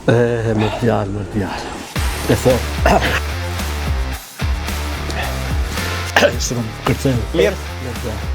E, më djalë, më djalë. E fort. Së më kërceu. Mirë. Më djalë.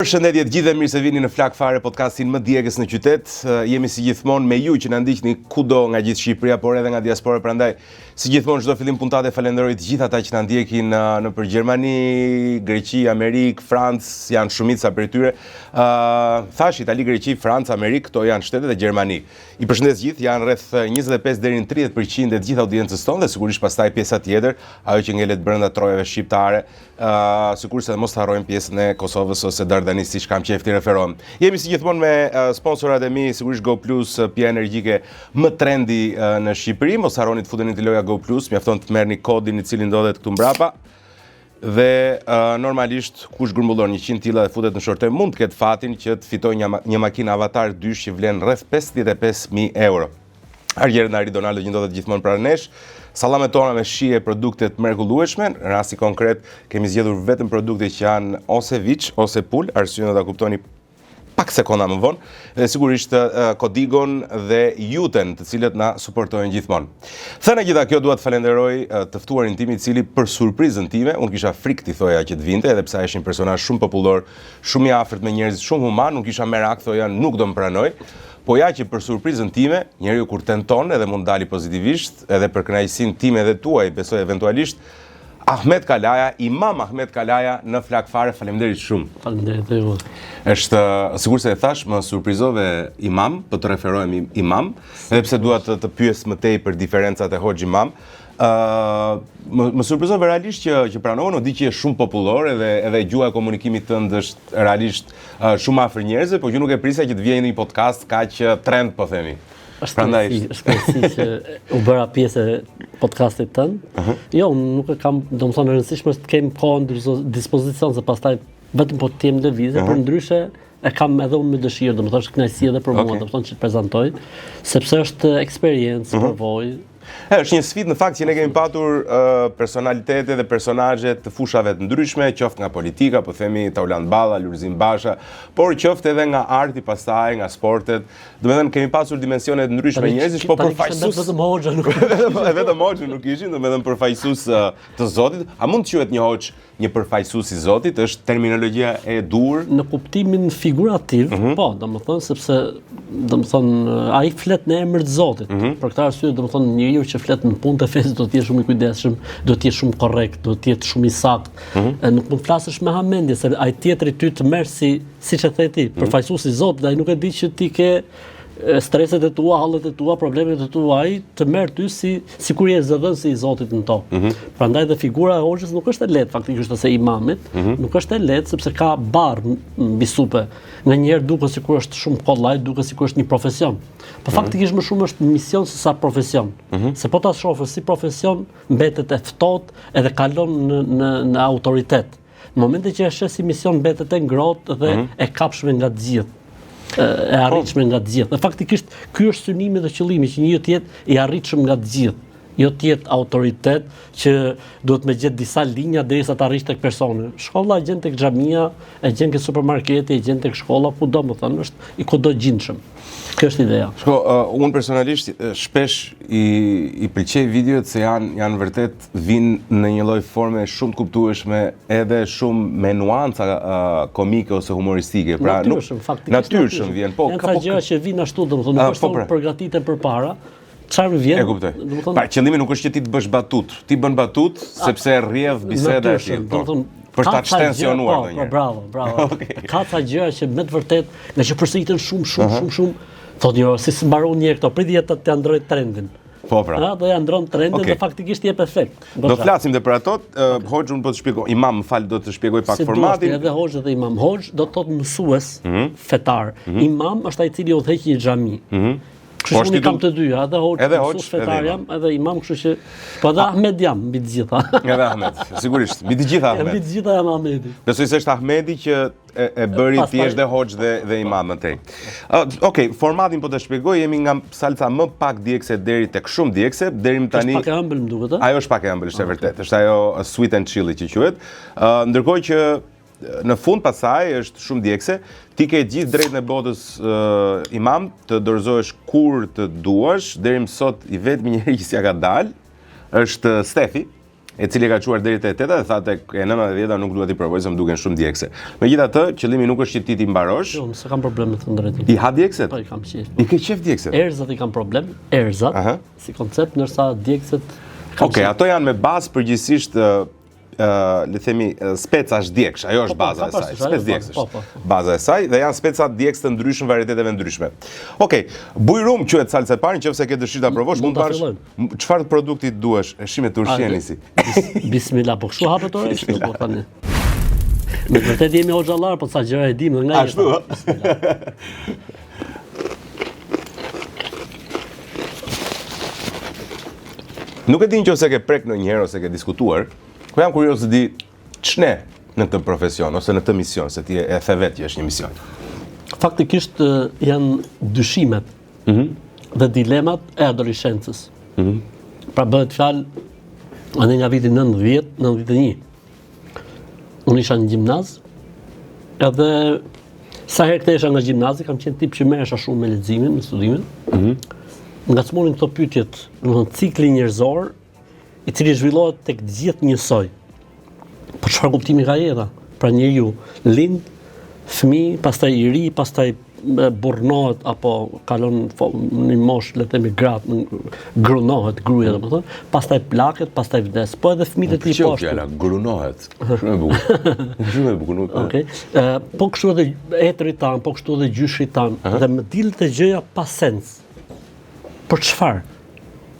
Përshëndetje të gjithë dhe mirë se vini në Flak Fare, podcastin më djegës në qytet. Jemi si gjithmonë me ju që na ndiqni kudo nga gjithë Shqipëria, por edhe nga diaspora, prandaj si gjithmonë çdo fillim puntate falenderoj të gjithë ata që na ndjekin nëpër Gjermani, Greqi, Amerikë, Francë, janë shumica prej tyre. Ë, thash Itali, Greqi, Francë, Amerikë, këto janë shtetet e Gjermani. I përshëndes të gjithë, janë rreth 25 deri në 30% e të gjithë audiencës tonë dhe sigurisht pastaj pjesa tjetër, ajo që ngelet brenda trojeve shqiptare, ë uh, sikurse mos të harrojmë pjesën e Kosovës ose Dardanisë siç kam qejf t'i referohem. Jemi si gjithmonë me uh, sponsorat e mi, sigurisht Go Plus, pija energjike më trendi uh, në Shqipëri. Mos harroni të futeni te loja Go Plus, mjafton të merrni kodin i cili ndodhet këtu mbrapa. Dhe uh, normalisht kush grumbullon 100 tilla dhe futet në shorte mund të ketë fatin që të fitojë një, një makinë Avatar 2 që vlen rreth 55000 euro. Argjeret nga Donaldo që ndodhet gjithmonë pranë nesh. Sallamet tona me shije produkte të mrekullueshme. Në rastin konkret kemi zgjedhur vetëm produkte që janë ose viç ose pul, arsyen do ta kuptoni pak sekonda më vonë, dhe sigurisht Kodigon dhe Juten, të cilët na suportojnë gjithmonë. Thënë gjitha kjo, dua të falenderoj të ftuarin tim i cili për surprizën time, unë kisha frikë t'i thoja që të vinte, edhe pse ai është një personazh shumë popullor, shumë i afërt me njerëzit, shumë human, unë kisha merak, thoja nuk do më pranoj. Po ja që për surprizën time, njeriu kur tenton edhe mund dali pozitivisht, edhe për kënaqësinë time dhe tuaj, besoj eventualisht, Ahmet Kalaja, Imam Ahmet Kalaja në Flak Fare, faleminderit shumë. Faleminderit dhe ju. Është sigurisht e thash, më surprizove Imam, po të referohem Imam, edhe pse dua të të pyes më tej për diferencat e Hoxhë Imam. Ë uh, më, më surprizove realisht që që pranove, unë di që je shumë popullor edhe edhe gjuha e komunikimit tënd është realisht uh, shumë afër njerëzve, por që nuk e prisja që të vije në një podcast kaq trend, po themi. Është Prandaj është kënaqësi që u bëra pjesë e podcastit tënd. Uh -huh. Jo, unë nuk e kam, domethënë e rëndësishme është të kem kohën në dispozicion se pastaj vetëm po të jem në lëvizje, uh -huh. përndryshe e kam edhe unë me dëshirë, domethënë është kënaqësi edhe për mua, okay. domethënë që të prezantoj, sepse është eksperiencë, uh -huh. përvojë. E, është një sfidë në fakt që ne kemi patur uh, personalitete dhe personazhe të fushave të ndryshme, qoftë nga politika, po themi Taulant Balla, Lulzim Basha, por qoftë edhe nga arti pastaj, nga sportet. Domethënë kemi pasur dimensione të ndryshme njerëzish, po përfaqësues vetëm hoxha nuk vetëm vetëm hoxha nuk ishin, domethënë përfaqësues të Zotit. A mund të quhet një hoxhë një përfaqësues i Zotit? Është terminologjia e duhur? Në kuptimin figurativ, mm -hmm. po, domethënë sepse domethënë ai flet në emër të Zotit. Mm -hmm. Për këtë arsye domethënë njeriu që flet në punë të fesë do të jetë shumë i kujdesshëm, do të jetë shumë korrekt, do të jetë shumë i saktë. Mm -hmm. Nuk mund të flasësh me hamendje se ai tjetri ty të merr si siç e the ti, mm. përfaqësues i Zotit, ai nuk e di që ti ke streset e tua, hallet e tua, problemet e tua, ai të merr ty si sikur je zëdhënësi i Zotit në tokë. Mm -hmm. Prandaj dhe figura e hoxhës nuk është e lehtë faktikisht ose imamit, mm -hmm. nuk është e lehtë sepse ka barrë mbi supe. Nganjëherë duket sikur është shumë kollaj, duket sikur është një profesion. Po mm -hmm. faktikisht më shumë është mision se sa profesion. Mm -hmm. Se po ta shohësh si profesion, mbetet e ftohtë edhe kalon në në në autoritet. Në momentin që e sheh si mision mbetet e ngrohtë dhe mm -hmm. e kapshme nga të gjithë e arritshme nga të gjithë. Dhe faktikisht ky është synimi dhe qëllimi që njeriu të jetë i arritshëm nga të gjithë, jo të jetë autoritet që duhet me gjet disa linja derisa të arrish tek personi. Shkolla e gjen tek xhamia, e gjen ke supermarketi, e gjen tek shkolla, kudo domethënë është i kudo gjindshëm. Kjo është ideja. Shko, uh, unë personalisht shpesh i i pëlqej videot se janë janë vërtet vijnë në një lloj forme shumë të kuptueshme edhe shumë me nuanca uh, komike ose humoristike. Pra natyrshëm, faktikisht natyrshëm vjen. Po, ka po gjëra që vijnë ashtu, domethënë nuk është po, pra. përgatiten përpara. Çfarë më vjen? E kuptoj. Domethënë, pra qëllimi nuk është që ti të bësh batut. Ti bën batut sepse rrjedh biseda e tij. Po. Domethënë për ta çtensionuar po, ndonjëherë. Po, bravo, bravo. okay. Ka ca gjëra që me të vërtetë, nga që përsëriten shumë, shumë, uh -huh. shumë, shumë, thotë jo, si s'mbaron një këto, prit të t'ia ndroj trendin. Po pra. Ha, do ja ndron trendin okay. dhe faktikisht jep efekt. Do të flasim dhe për ato, okay. uh, hoxhë unë po të shpjegoj, imam, më fal, do të shpjegoj pak si formatin. Si edhe hoxhë dhe imam. Hoxhë do të thotë mësues mm -hmm. fetar. Mm -hmm. Imam është ai i cili udhëheq një xhami. Mm -hmm. Kështu Po, që unë i kam të dyja, edhe hoxhë, edhe hoxhë, fetar jam, edhe imam, kështu që po edhe Ahmed jam mbi të gjitha. Edhe Ahmed, sigurisht, mbi të gjitha Ahmed. Mbi të gjitha jam Ahmedi. Besoj se është Ahmedi që e, e bëri të jesh dhe hoxhë dhe dhe imam më tej. Uh, Okej, okay, formatin po të shpjegoj, jemi nga salca më pak djegëse deri tek shumë djegëse, deri më tani. Është pak e ëmbël më duket, ë? Ajo është pak e ëmbël, është e ah, vërtetë. Është ajo sweet and chili që quhet. Uh, ndërkohë që Në fund pasaj është shumë djegëse, ti ke gjithë drejtën e botës uh, imam, të dorëzohesh kur të duash, deri më sot i vetmi njeri që s'ia ka dalë, është Stefi, e cili e ka çuar deri te e teta dhe tha tek e nëna dhe dhjeta nuk dua t'i provoj se më duken shumë djegëse. Megjithatë, qëllimi nuk është që ti t'i mbarosh. Jo, s'e kam problem me të drejtën. I ha djegëset? Po, i kam qejf. I ke qejf djegëset? Erëzat i kam problem, erëzat, si koncept, ndërsa djegëset Okej, okay, ato janë me bazë përgjithsisht le të themi specash djegësh, ajo është po, po, baza e saj, spec djegësh. Po, po. Baza e saj dhe janë speca djegës të ndryshëm, varieteteve ndryshme. Okej, bujrum quhet salca e parë, nëse ke dëshirë ta provosh, mund të marrësh çfarë produkti duash, e shime turshien nisi. Bismillah, po kështu hapet ora, kështu po tani. Me të vërtetë jemi hoxhallar, po ca gjëra e dimë nga jeta. Ashtu. Nuk e di nëse ke prek ndonjëherë ose ke diskutuar, po jam kurioz të di ç'ne në këtë profesion ose në këtë mision, se ti e the vetë që është një mision. Faktikisht janë dyshimet mm -hmm. dhe dilemat e adoleshencës. Mm -hmm. Pra bëhet fjalë edhe nga viti 90, 91. Unë isha në gjimnaz, edhe sa herë kthehesha nga gjimnazi, kam qenë tip që merresha shumë me leximin, me studimin. Mm -hmm. Ngacmonin këto pyetjet, domethënë cikli njerëzor, i cili zhvillohet tek të gjithë njësoj. Po çfarë kuptimi ka jeta? Pra njeriu lind fëmijë, pastaj i ri, pastaj burrnohet apo kalon në moshë, le të themi gratë, grunohet gruaja domethënë, pastaj plaket, pastaj vdes. Po edhe fëmijët e tij po ashtu. Fjala grunohet. Shumë e bukur. Shumë e bukur. Nuk. Okej. Ë po kështu edhe etërit tanë, po kështu edhe gjyshërit tanë dhe më dilte gjëja pa sens. Për çfarë?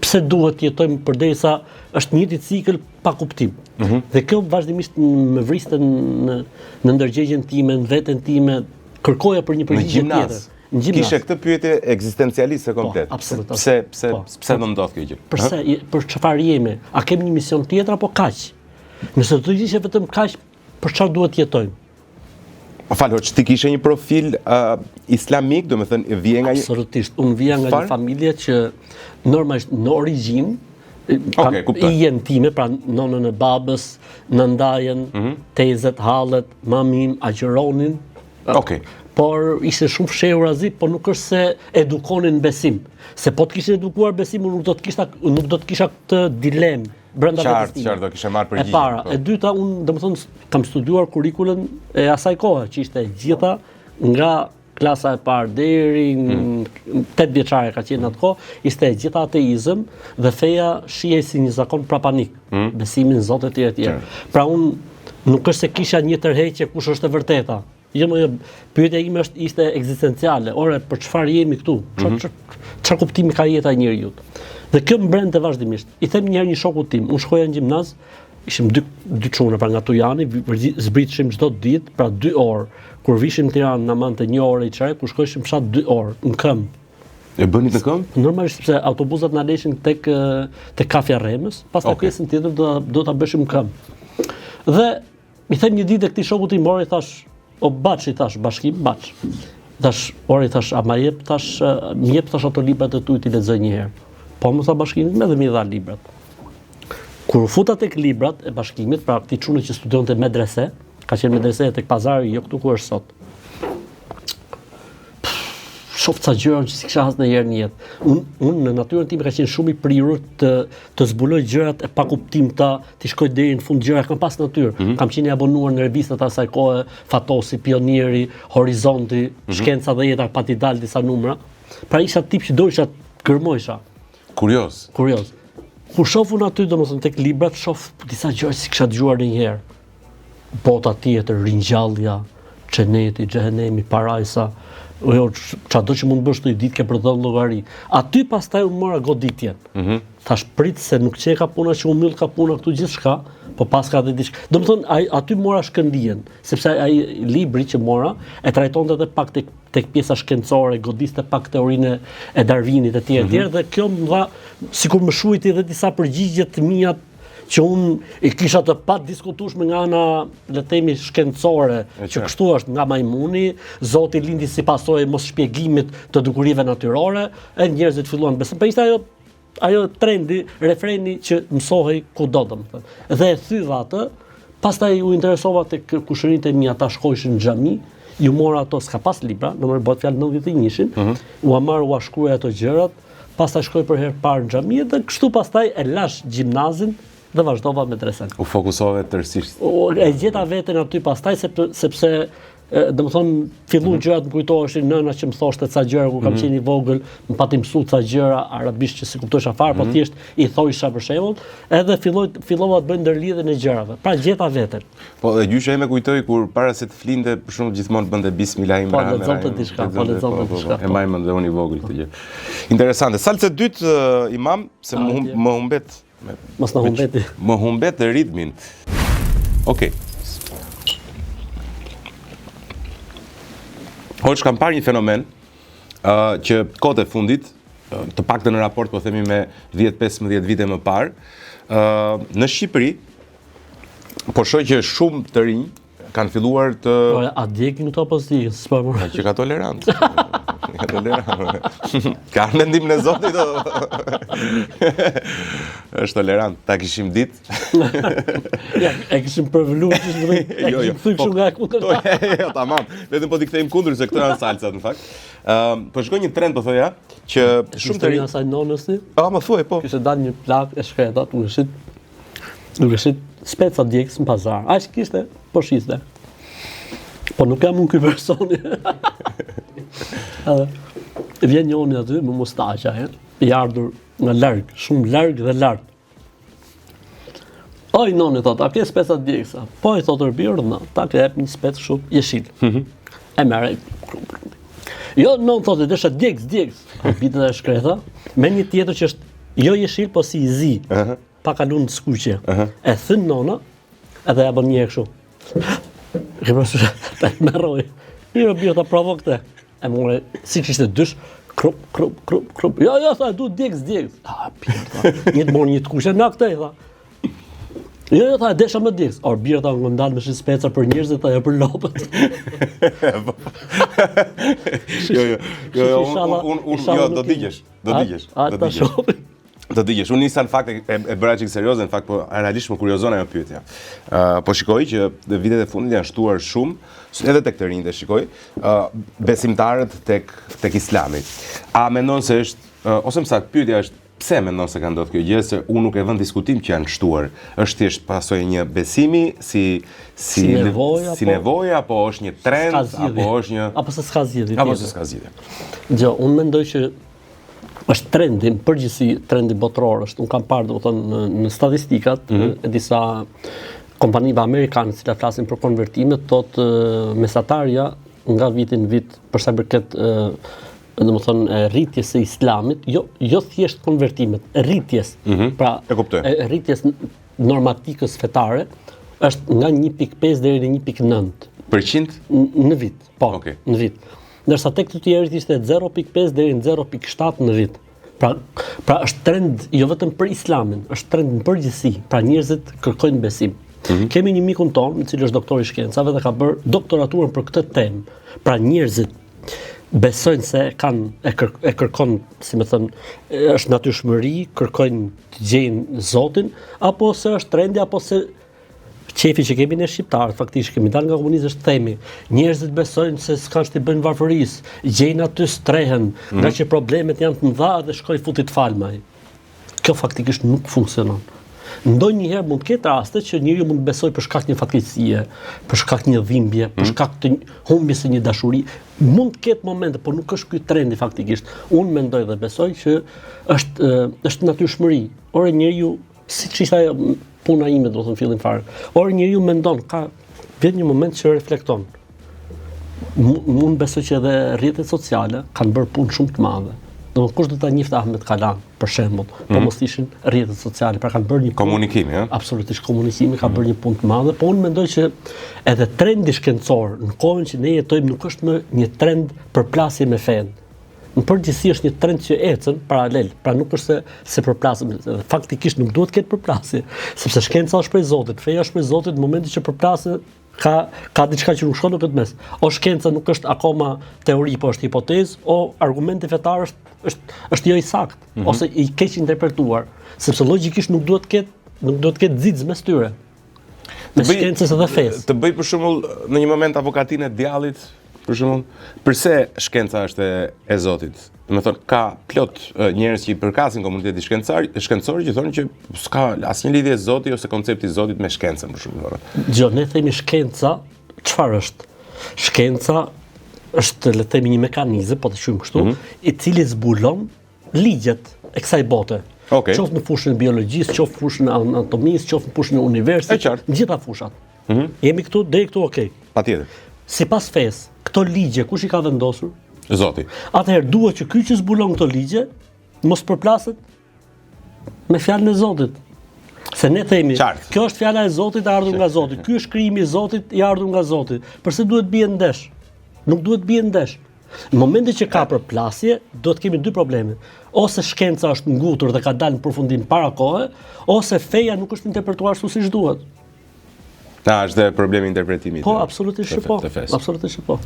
Pse duhet të jetojmë përderisa është një cikël pa kuptim. Mm -hmm. Dhe kjo vazhdimisht më vriste në në ndërgjegjen time, në veten time, kërkoja për një përgjigje tjetër. Në gjimnaz. Kishe këtë pyetje ekzistencialiste po, komplet. Po, absolut. Pse pse po. pse do ndodh kjo gjë? Përse për çfarë jemi? A kemi një mision tjetër apo kaq? Nëse do të ishte vetëm kaq, për çfarë duhet të jetojmë? Po fal, hoxhë, ti kishe një profil uh, islamik, domethënë vije nga një Absolutisht, unë vija nga një familje që normalisht në origjinë kam okay, kuptoj. Ijen time, pra nonën e babës, nëndajën, mm -hmm. tezet, hallet, mamin, agjëronin. Okej. Okay. Por ishte shumë fshehurazi, po nuk është se edukonin besim. Se po të kishin edukuar besim, unë nuk do të kisha nuk do të kisha këtë dilemë brenda vetes time. Qartë, qartë, do kishe marrë përgjigje. E para, po. e dyta, unë, domethënë, kam studiuar kurrikulën e asaj kohe, që ishte e gjitha nga klasa e parë deri në mm. 8 vjeçare ka qenë atë kohë, ishte e gjitha ateizëm dhe feja shihej si një zakon prapanik, mm. besimi në Zot etj etj. Pra unë nuk është se kisha një tërheqje kush është e vërteta. Jo, më jo, pyetja ime është ishte ekzistenciale. Ore, për çfarë jemi këtu? Çfarë mm -hmm. çfarë kuptimi ka jeta e njeriut? Dhe kjo më brente vazhdimisht. I them një herë një shokut tim, unë shkoja në gjimnaz, ishim dy dy çuna pra nga Tujani, zbritshim çdo ditë, pra dy orë. Kur vishim në Tiranë na mante një orë e çerek, kur shkojshim fshat dy orë në këmbë. E bënit në këmbë? Normalisht sepse autobusat na leshin tek tek kafja Remës, pastaj okay. pjesën tjetër do do ta bëshim në këmbë. Dhe i them një ditë këtij shokut tim, ore i thash, o baç i thash, Bashkim baç. Thash, ore i thash, a ma jep thash, më jep thash ato librat e tu t'i lexoj një herë. Po më tha Bashkimi, edhe m'i dha librat. Kur u futa tek librat e Bashkimit, pra këtij çuni që studionte medrese, ka qenë medrese tek pazari, jo këtu ku është sot. Shof ca gjëra që s'i kisha has ndonjëherë në jetë. Unë un në natyrën time kam qenë shumë i prirur të të zbuloj gjërat e pakuptimta, të shkoj deri në fund gjëra kam pas natyrë. Mm -hmm. Kam qenë i abonuar në revistat e asaj kohe, Fatosi, Pionieri, Horizonti, mm -hmm. Shkenca dhe Jeta pati dalë disa numra. Pra isha tip që doisha të gërmojsha. Kurioz. Kurioz. Kur shof unë aty, domethënë tek librat, shof disa gjëra që s'i kisha dëgjuar ndonjëherë. Bota tjetër, ringjallja, xheneti, xhehenemi, parajsa, o jo, çado që mund të bësh një ditë ke për të dhënë llogari. Aty pastaj unë mora goditjen. Mm -hmm. Thash prit se nuk qenka puna që u mbyll ka puna këtu gjithçka. Po paska dhe diçka. Domethënë ai aty mora shkëndijën, sepse ai libri që mora e trajtonte edhe pak tek tek pjesa shkencore, godiste pak teorinë e Darwinit e tjerë e tjerë mm -hmm. dhe kjo më dha sikur më shuajti edhe disa përgjigje të mia që unë i kisha të padiskutueshme nga ana, le të themi, shkencore, që kështu është nga majmuni, Zoti lindi si pasojë e mosshpjegimit të dukurive natyrore, e njerëzit filluan të besojnë. Po ishte ajo ajo trendi, refreni që mësohej kudo domethënë. Dhe e thyva atë, pastaj u interesova tek kushërinjtë e mi, ata shkojshin në xhami, ju mora ato, s'ka pas libra, në më bëhet fjalë 91-shin, mm -hmm. ua marr, ua shkruaj ato gjërat, pastaj shkoj për herë parë në xhami dhe kështu pastaj e lash gjimnazin dhe vazhdova medresen. U fokusove tërësisht. E gjeta veten aty pastaj sepse sepse domethënë filluan mm -hmm. gjërat më kujtoheshin nëna që më thoshte ca gjëra kur kam mm -hmm. qenë i vogël, më pati mësuar ca gjëra arabisht që s'i kuptojsha fare, mm -hmm. po mhm. thjesht i thojsha për shembull, edhe filloi fillova të bëj ndërlidhjen e gjërave. Pra gjeta veten. Po dhe gjyshja ime kujtoj kur para se të flinte, për shembull gjithmonë bënte bismillah Po lexonte diçka, po lexonte po, po, diçka. E mbaj mend dhe unë i vogël këtë gjë. Interesante. Salcë e dytë uh, imam se më hum, më humbet Mos na humbeti. Më humbet ritmin. Okej. Hoxhë kam parë një fenomen uh, që kohët e fundit, uh, të paktën në raport po themi me 10-15 vite më parë, uh, në Shqipëri po shoh që shumë të rinj kanë filluar të Po a djegin këto apo s'djegin? S'po e Që ka tolerancë. Ka tolerancë. Ka mendimin e Zotit. Është tolerant. Ta kishim dit. ja, e kishim përvëluar që s'më e jo, jo. kishim kështu po, nga kundër. Jo, tamam. Vetëm po t'i kthejmë kundër se këto janë salcat në fakt. Ëm, po shikoj një trend po thoja që shumë të rinj asaj nonës ti. Ah, më thuaj po. Kishte dalë një plak e shkreta, duke shit duke shit speca djegës në pazar. Aq kishte, po shiste. Po nuk jam unë ky personi. Edhe vjen njoni aty me mustaqe, e, i ardhur nga larg, shumë larg dhe lart. Oj nonë thot, a ke speca djegësa? Po i thot bir, urdhno, ta ke jep një spec kështu jeshil. Mm -hmm. E merr. Jo, nonë thot, desha djegës, djegës. Habitet e shkreta, me një tjetër që është jo jeshil, po si i zi. Uh -huh. Pa kalu në skuqje. Uh -huh. E thyn nona, edhe ja bën një kështu. Ke pasur ta merroj. Mirë, bir, ta provo këtë. E more, si kishte dysh, krup, krup, krup, krup. Jo, jo, tha, du djegës, djegës. A, bir, tha, një të morë një të kuqe, na këtë, tha. Jo, jo, tha, e desha më djegës. Or, bir, tha, unë ndal me shit speca për njerëzit, tha, jo për lopët. jo, jo, jo, jo, unë, unë, unë, jo, do digjesh, do digjesh, do digjesh. Do digjesh. Unë nisa në fakt e, e bëra çik serioze, në fakt po realisht më kuriozon ajo pyetja. Ë uh, po shikoj që në vitet e fundit janë shtuar shumë, edhe tek të rinjtë e shikoj, ë uh, besimtarët tek tek Islami. A mendon se është uh, ose më saktë pyetja është pse mendon se ka ndodhur kjo gjë se unë nuk e vë në diskutim që janë shtuar. Është thjesht pasojë një besimi si si si nevojë si nevojë apo është një trend apo është një apo se s'ka zgjidhje. Apo se s'ka zgjidhje. Jo, unë mendoj që është trendi, në përgjithësi trendi botëror është, unë kam parë domethënë në, në statistikat mm -hmm. e disa kompanive amerikane të cilat flasin për konvertimet, thotë mesatarja nga viti në vit për sa i përket domethënë rritjes së islamit, jo jo thjesht konvertimet, rritjes. Mm -hmm. Pra, e kuptoj. E, rritjes normatikës fetare është nga 1.5 deri në 1.9. Përqind? Në vit, po, okay. në vit. Ndërsa tek të tjerët ishte 0.5 deri në 0.7 në vit. Pra, pra është trend jo vetëm për islamin, është trend në përgjithësi. Pra njerëzit kërkojnë besim. Mm -hmm. Kemi një mikun tonë, i cili është doktor i shkencave dhe ka bërë doktoraturën për këtë temë. Pra njerëzit besojnë se kanë e, kër, e kërkon, si me thënë, është natyrshmëri, kërkojnë të gjejnë Zotin, apo se është trendi apo se qefi që kemi ne shqiptarët, faktikisht kemi dalë nga komunizmi është themi, njerëzit besojnë se s'ka ç't'i bëjnë varfërisë, gjejnë aty strehën, mm -hmm. nga që problemet janë të mëdha dhe shkoj futi të falem. Kjo faktikisht nuk funksionon. Ndonjëherë mund të ketë raste që njeriu mund të besojë për shkak të një fatkeqësie, për shkak të një dhimbje, për mhm. shkak të humbjes së një dashurie. Mund të ketë momente, por nuk është ky trendi faktikisht. Unë mendoj dhe besoj që është është natyrshmëri. Ore njeriu siç ishte ajo puna ime, domethënë fillim fare. Ore njeriu mendon, ka vjen një moment që reflekton. Unë besoj që edhe rrjetet sociale kanë bërë punë shumë të madhe. Domethënë kush do ta njihte Ahmet Kalan, për shembull, mm -hmm. po mhm. mos ishin rrjetet sociale, pra kanë bërë një komunikimi, ëh. Absolutisht komunikimi ka bërë një punë të madhe, po unë mendoj që edhe trendi shkencor në kohën që ne jetojmë nuk është më një trend përplasje me fenë. Në përgjithësi është një trend që ecën paralel, pra nuk është se se përplasen, edhe faktikisht nuk duhet të ketë përplasje, sepse shkenca është prej Zotit, feja është prej Zotit, në momentin që përplasen ka ka diçka që nuk shkon në këtë mes. O shkenca nuk është akoma teori, po është hipotezë, o argumenti fetar është është është jo i saktë mm -hmm. ose i keq interpretuar, sepse logjikisht nuk duhet të ketë nuk duhet të ketë xixë mes tyre. Mes shkencës dhe fesë. Të bëj për shembull në një moment avokatinë e djallit, për shembull, përse shkenca është e, e Zotit? Domethënë ka plot njerëz që i përkasin komunitetit shkencor, shkencor që thonë që s'ka asnjë lidhje Zoti ose koncepti i Zotit me shkencën për shembull. Jo, ne themi shkenca, çfarë është? Shkenca është le të themi një mekanizëm, po ta quajmë kështu, mm -hmm. i cili zbulon ligjet e kësaj bote. Okay. Qoftë në fushën e biologjisë, qoftë në fushën e anatomisë, qoftë në fushën e universit, në gjitha fushat. Mm -hmm. Jemi këtu deri këtu, okay. Patjetër. Sipas fesë, këto ligje kush i ka vendosur? Zoti. Atëherë duhet që ky që zbulon këto ligje mos përplaset me fjalën e Zotit. Se ne themi, Qartë. kjo është fjala e Zotit e ardhur nga Zoti. Ky është krijimi i Zotit i ardhur nga Zoti. Përse duhet bie ndesh? Nuk duhet bie ndesh. Në momentin që ka përplasje, do të kemi dy probleme. Ose shkenca është ngutur dhe ka dalë në përfundim para kohe, ose feja nuk është interpretuar ashtu siç duhet. Na, është dhe problemi i interpretimit. Po, absolutisht që po. Absolutisht që po.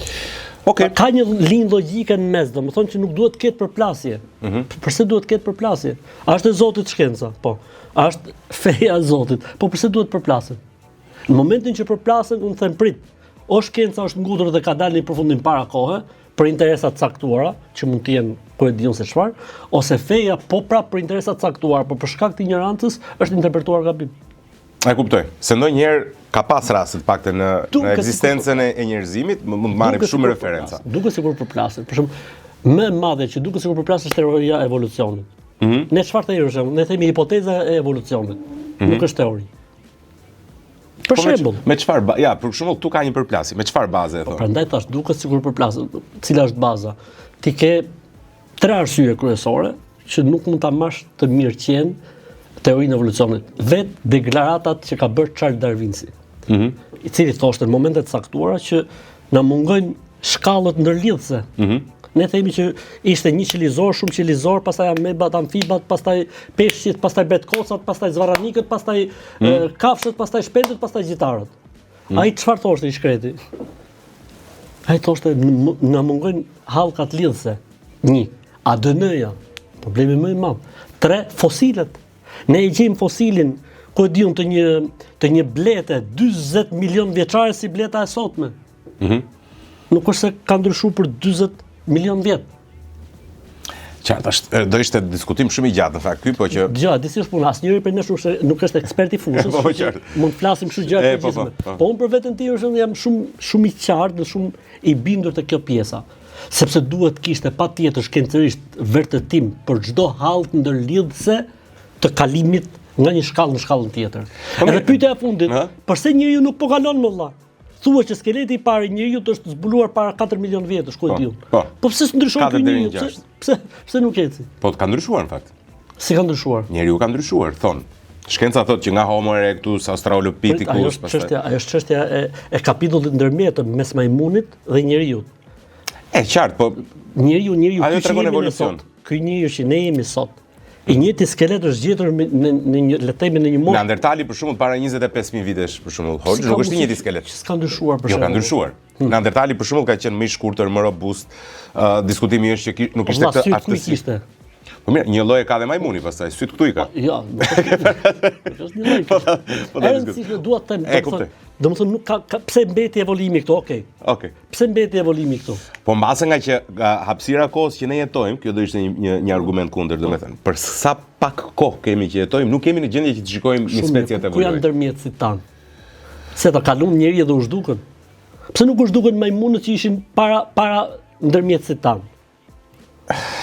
Okej. Ka një linjë logjike në mes, domethënë që nuk duhet të ketë përplasje. Mm -hmm. Përse duhet të ketë përplasje? A është e Zotit shkenca? Po. A është feja e Zotit? Po përse duhet përplasen? Në momentin që përplasen, unë them prit. O shkenca është ngutur dhe ka dalë në një përfundim para kohe, për interesa të caktuara, që mund të jenë ku e di unë se çfarë, ose feja po prap për interesa të caktuara, por për shkak të injorancës është interpretuar gabim. E kuptoj. Se ndonjëherë ka pas raste të paktën në në ekzistencën e, e njerëzimit, mund të marrim shumë referenca. Duket sikur përplasen. Për shembull, më e madhe që duket sikur përplasen është teoria e evolucionit. Mm -hmm. Ne çfarë themi për shembull? Ne themi hipoteza e evolucionit. Mm -hmm. Nuk është teori. Për po shembull, me çfarë ja, për shembull këtu ka një përplasje. Me çfarë baze e po, thon? Prandaj thash duket sikur përplasen. Cila është baza? Ti ke tre arsye kryesore që nuk mund ta marrësh të mirëqenë teorinë e evolucionit. Vetë deklaratat që ka bërë Charles Darwinsi. Mm -hmm. I cili thoshte në momente të caktuara që na mungojnë shkallët ndërlidhëse. Mm -hmm. Ne themi që ishte një qelizor, shumë qelizor, pastaj amebat, amfibat, pastaj peshqit, pastaj bretkocat, pastaj zvarranikët, pastaj mm -hmm. kafshët, pastaj shpendët, pastaj gjitarët. Mm. Ai çfarë thoshte i shkreti? Ai thoshte na mungojnë hallkat lidhëse. Një, ADN-ja, problemi më i madh. Tre, fosilet. Ne e gjejmë fosilin ku e di unë të një të një blete 40 milion vjeçare si bleta e sotme. Mm -hmm. Nuk është se ka ndryshuar për 40 milion vjet. Qartë është, do ishte diskutim shumë i gjatë në fakt ky, po që Dëgjo, di si është puna, asnjëri prej nesh nuk është nuk është ekspert i fushës. po, po, mund të flasim kështu gjëra të po, po, po. po unë për veten time është jam shumë shumë i qartë dhe shumë i bindur te kjo pjesa, sepse duhet të kishte patjetër shkencërisht vërtetim për çdo hallkë ndërlidhëse të kalimit nga një shkallë në shkallën tjetër. Po, Edhe pyetja e fundit, përse njeriu nuk po kalon më vëlla? Thua që skeleti i parë i njeriut është zbuluar para 4 milion vjetësh, ku e po, di unë. Po. Po pse s'ndryshon ky njeriu? Pse pse pse nuk eci? Po ka ndryshuar në fakt. Si ka ndryshuar? Njeriu ka ndryshuar, thon. Shkenca thotë që nga Homo erectus, Australopithecus, ajo është çështja, ajo është çështja e e kapitullit ndërmjetëm mes majmunit dhe njeriut. E qartë, po njeriu, njeriu ajo tregon evolucion. Ky njeriu që ne jemi sot, I njëjti skelet është gjetur në në një le të themi në një moshë. Neandertali për shembull para 25000 vitesh për shembull, hoxhë, nuk është i njëjti skelet. Që s'ka ndryshuar për shembull. Jo, ka ndryshuar. Hmm. Neandertali për shembull ka qenë më i shkurtër, më robust. Uh, diskutimi është që ki, nuk ishte këtë aftësi. Kishte. Po mirë, një lloj e ka dhe majmuni pastaj, syt këtu i ka. Po, jo, nuk është një lloj. Po, po, po, po, dua të them, domethënë nuk ka, ka pse mbeti evolimi këtu, okay. Okej. Pse mbeti evolimi këtu? Po mbase nga që nga hapësira kohës që ne jetojmë, kjo do ishte një një, një argument kundër, domethënë, për sa pak kohë kemi që jetojmë, nuk jemi në gjendje që të shikojmë një specie të evoluojë. Ku janë ndërmjetësit tanë? Se ta kalun njeri dhe u zhdukën. Pse nuk u zhdukën majmunët që ishin para para ndërmjetësit tanë?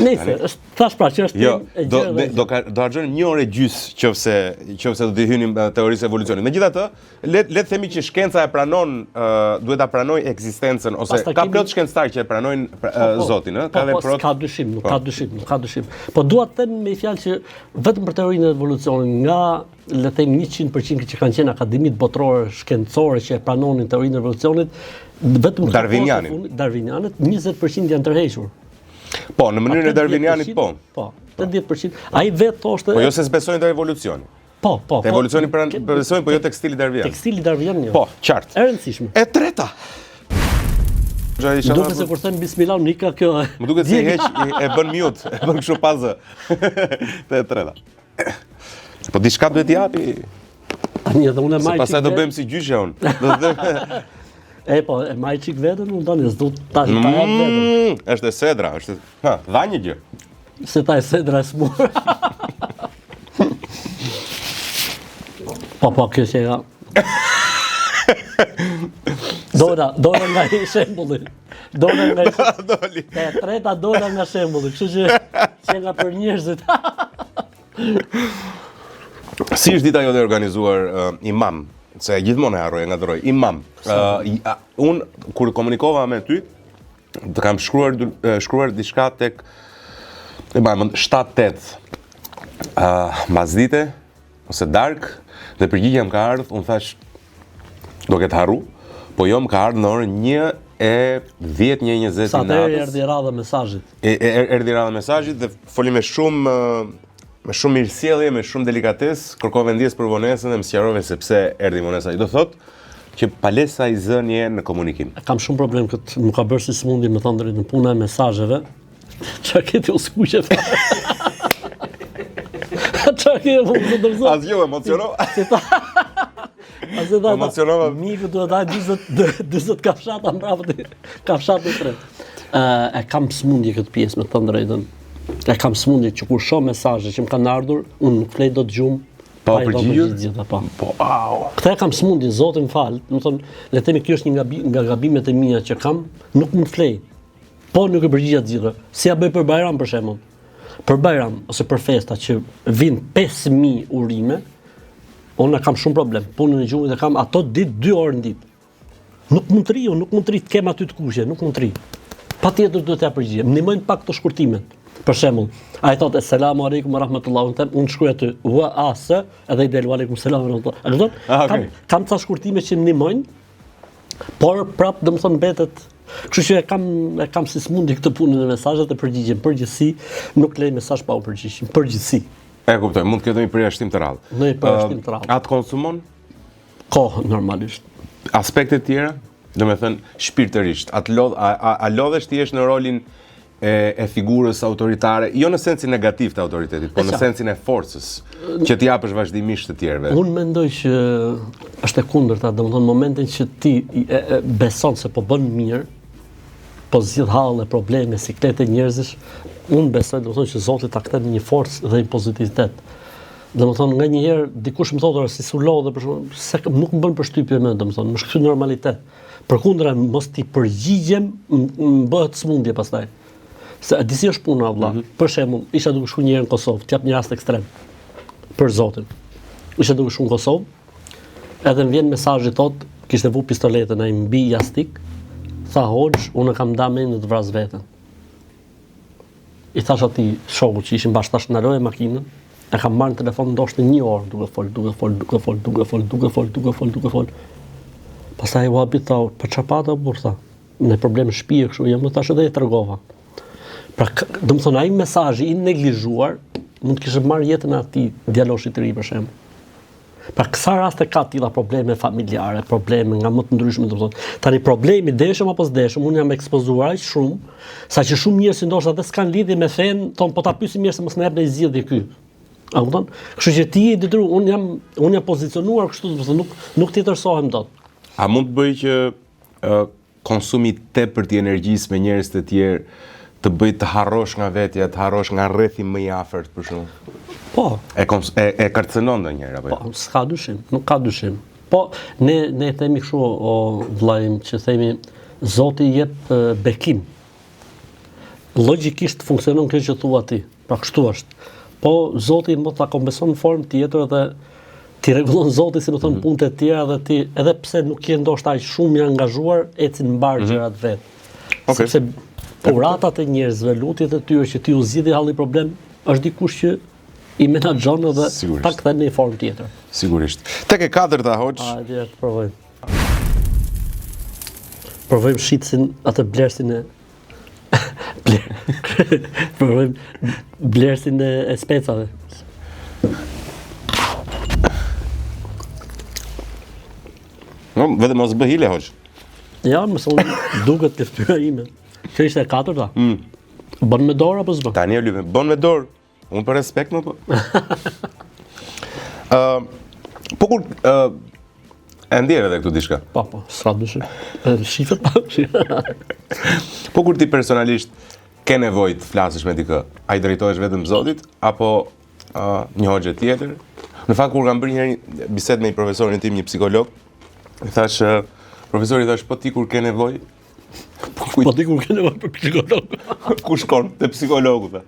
Nëse, është thash pra që është jo, e do do do ka do harxhojmë një orë e gjys qofse qofse do të hynim teorisë së evolucionit. Megjithatë, le le të themi që shkenca e pranon, uh, duhet ta pranojë ekzistencën ose ka kemi... plot shkencëtar që e pranojnë pra, po, po, Zotin, ë, ka po, dhe po, plot. Ka dyshim, nuk po. ka dyshim, nuk ka dyshim. Po dua të them me fjalë që vetëm për teorinë e evolucionit, nga le të themi 100% që kanë qenë akademitë botërore shkencore që e pranonin teorinë e evolucionit, vetëm Darwinianin, Darwinianët 20% janë tërhequr. Po, në mënyrën e Darwinianit po. Po, 80%. Ai vetë thoshte Po jo se s'besojnë te evolucioni. Po, po. Te po. evolucioni pra besojnë, po jo tek stili Darwinian. Tek stili Darwinian jo. Po, qartë. E rëndësishme. E treta. Më duket se kur them bismillah nuk ka kjo. Më duket se i heq e bën mute, e bën kështu pa zë. Te e treta. Po diçka duhet t'i japi. Tani edhe unë e maj. Pastaj do bëjmë si gjyshja unë. Do të E po, e maj çik veten, unë tani s'du ta ta jap mm, veten. Është e sedra, është. Ha, dha një gjë. Se ta e sedra e smur. po, po, kjo që ja. Dola, dola nga i shembulli. Dola nga i Doli. E treta dola nga shembulli, kështu që që nga për njerëzit. Si është dita jote e organizuar uh, imam? Se gjithmonë e harroj, e ngatërroj. Imam. Uh, unë kur komunikova me ty, të kam shkruar shkruar diçka tek e mbaj mend 7-8 uh, mbasdite ose dark dhe përgjigja më ka ardhur, unë thash do ketë harru, po jo më ka ardhur në orën 1 e 10 1 20 i natës. Sa erdhi radha mesazhit. E, e erdhi radha mesazhit dhe foli me shumë me shumë mirësjellje, me shumë delikatesë, kërkove ndjesë për vonesën dhe më sqarove se pse erdhi vonesa. Do thotë që palesa i zënë je në komunikim. E kam shumë problem këtë, më ka bërë si sëmundje me thënë drejtën puna e mesazheve. Çfarë ke ti u skuqe fare? Çfarë ke u të dorëzon? Asgjë, u emocionova. Si ta? Asgjë tha. Emocionova. Miku duhet ta 40 40 kafshata mbrapa ti. Kafshatë të tretë. Ë e kam sëmundje këtë pjesë me thënë drejtën. E kam sëmundje që kur shoh mesazhe që më kanë ardhur, unë nuk flej dot gjumë. Pa u përgjigjur? Gjitha, po. Po, au. Këtë e kam sëmundje, Zoti më fal. Domethënë, le të themi kjo është një nga nga gabimet e mia që kam, nuk mund të flej. Po nuk e përgjigja të gjithëve. Si ja bëj për Bajram për shembull? Për Bajram ose për festa që vijnë 5000 urime, unë kam shumë problem. Punën e gjumit e kam ato ditë 2 orë në ditë. Nuk mund të rri, unë nuk mund të rri të kem aty të kuqe, nuk mund të rri. Patjetër duhet t'ia përgjigjem. Më ndihmojnë pak këto shkurtimet. Për shembull, ai thotë esselamu alejkum wa rahmetullah, unë them unë shkruaj aty W A S edhe i del wa alejkum selam wa rahmetullah. E kupton? Ah, okay. Kam kam ca shkurtime që më ndihmojnë, por prap domethënë mbetet Kështu që e kam e kam si sëmundje këtë punën e mesazhet e përgjigjem. Përgjithësi nuk lej mesazh pa u përgjigj. Përgjithësi. E kuptoj, mund të ketë një përjashtim të rrallë. Një përjashtim të rrallë. A të konsumon? Kohë normalisht. Aspekte të tjera? Domethënë shpirtërisht, a të lodh a, a, a lodhesh ti jesh në rolin e, e figurës autoritare, jo në sensin negativ të autoritetit, po në sensin e forcës që t'i japësh vazhdimisht të tjerëve. Unë mendoj që është e kundërta, domethënë momentin që ti e, e, beson se po bën mirë, po zgjidh halle, probleme, siklete njerëzish, unë besoj domethënë që Zoti ta kthen në një forcë dhe një pozitivitet. Domethënë nganjëherë dikush më thotë si s'u lodhe për shembull, se nuk më bën përshtypje më, domethënë, më është kthy normalitet. Përkundra mos t'i përgjigjem, më bëhet sëmundje pastaj. Se e di si është puna vëlla. Mm -hmm. Për shembull, isha duke shkuar një herë në Kosovë, të jap një rast ekstrem. Për Zotin. Isha duke shkuar në Kosovë, edhe më vjen mesazhi thot, kishte vu pistoletën ai mbi jastik, tha hoxh, unë kam nda mendjen të vras veten. I thash atij shokut që ishim bashkë tash ndaloje makinën, e kam marrë në telefon ndoshta një orë duke fol, duke fol, duke fol, duke fol, duke fol, duke fol, duke fol. Pastaj u habit tha, po çfarë pate burr tha? Në problem shtëpie kështu, jam më thash edhe e tregova. Pra, domethënë ai mesazhi i neglizhuar mund të kishte marrë jetën e atij djaloshit të ri për shembull. Pra kësa raste ka tilla probleme familjare, probleme nga më të ndryshme, domethënë. Tani problemi deshëm apo s'deshëm, unë jam ekspozuar aq shumë, saqë shumë njerëz që ndoshta edhe s'kan lidhje me fenë, thon po ta pyesim mirë se mos na jep ndonjë zgjidhje ky. A kupton? Kështu që ti je i detyruar, unë jam unë jam pozicionuar kështu, domethënë nuk nuk tjetërsohem dot. A mund të bëj që uh, konsumi i tepërt i energjisë me njerëz të tjerë të bëjë të harrosh nga vetja, të harrosh nga rrethi më i afërt për shembull. Po. E kons e, e kërcënon ndonjëherë apo jo? Po, s'ka dyshim, nuk ka dyshim. Po, ne ne themi kështu o vëllai im që themi Zoti jep bekim. Logjikisht funksionon kjo që thua ti. Pra kështu është. Po Zoti mund ta kompenson në formë tjetër dhe t'i rregullon Zoti, si me thënë, mm -hmm. punët e tjera dhe ti edhe pse nuk je ndoshta aq shumë i angazhuar, ecin mbarë mm -hmm. gjërat vetë. Okay. Sepse uratat e njerëzve, lutjet e tyre që t'iu zgjidhi halli problem, është dikush që i menaxhon edhe ta kthen në një formë tjetër. Sigurisht. Tek e katërta hoxhë. Hajde të provojmë. Provojmë shitësin atë blerësin e Provojmë blerësin e, e specave. No, vetëm mos bëj hile hoxhë. Ja, më son duket te fytyra ime. Kjo ishte e katërta. Mm. Bën me dorë apo s'bën? Tani e lypim. Bën me dorë. Unë për respekt më po. Ë, po kur ë e ndjeve edhe këtu diçka. Po, po, s'ka dyshim. Shifet pa. Po kur ti personalisht ke nevojë të flasësh me dikë, a i drejtohesh vetëm Zotit apo uh, një hoxhë tjetër? Në fakt kur kam bërë një herë bisedë me një profesorin tim, një psikolog, i thash, profesori i thash, po ti kur ke nevojë, Po kujt? Po ti kur ke nevojë për psikolog. Ku shkon? Te psikologu tha.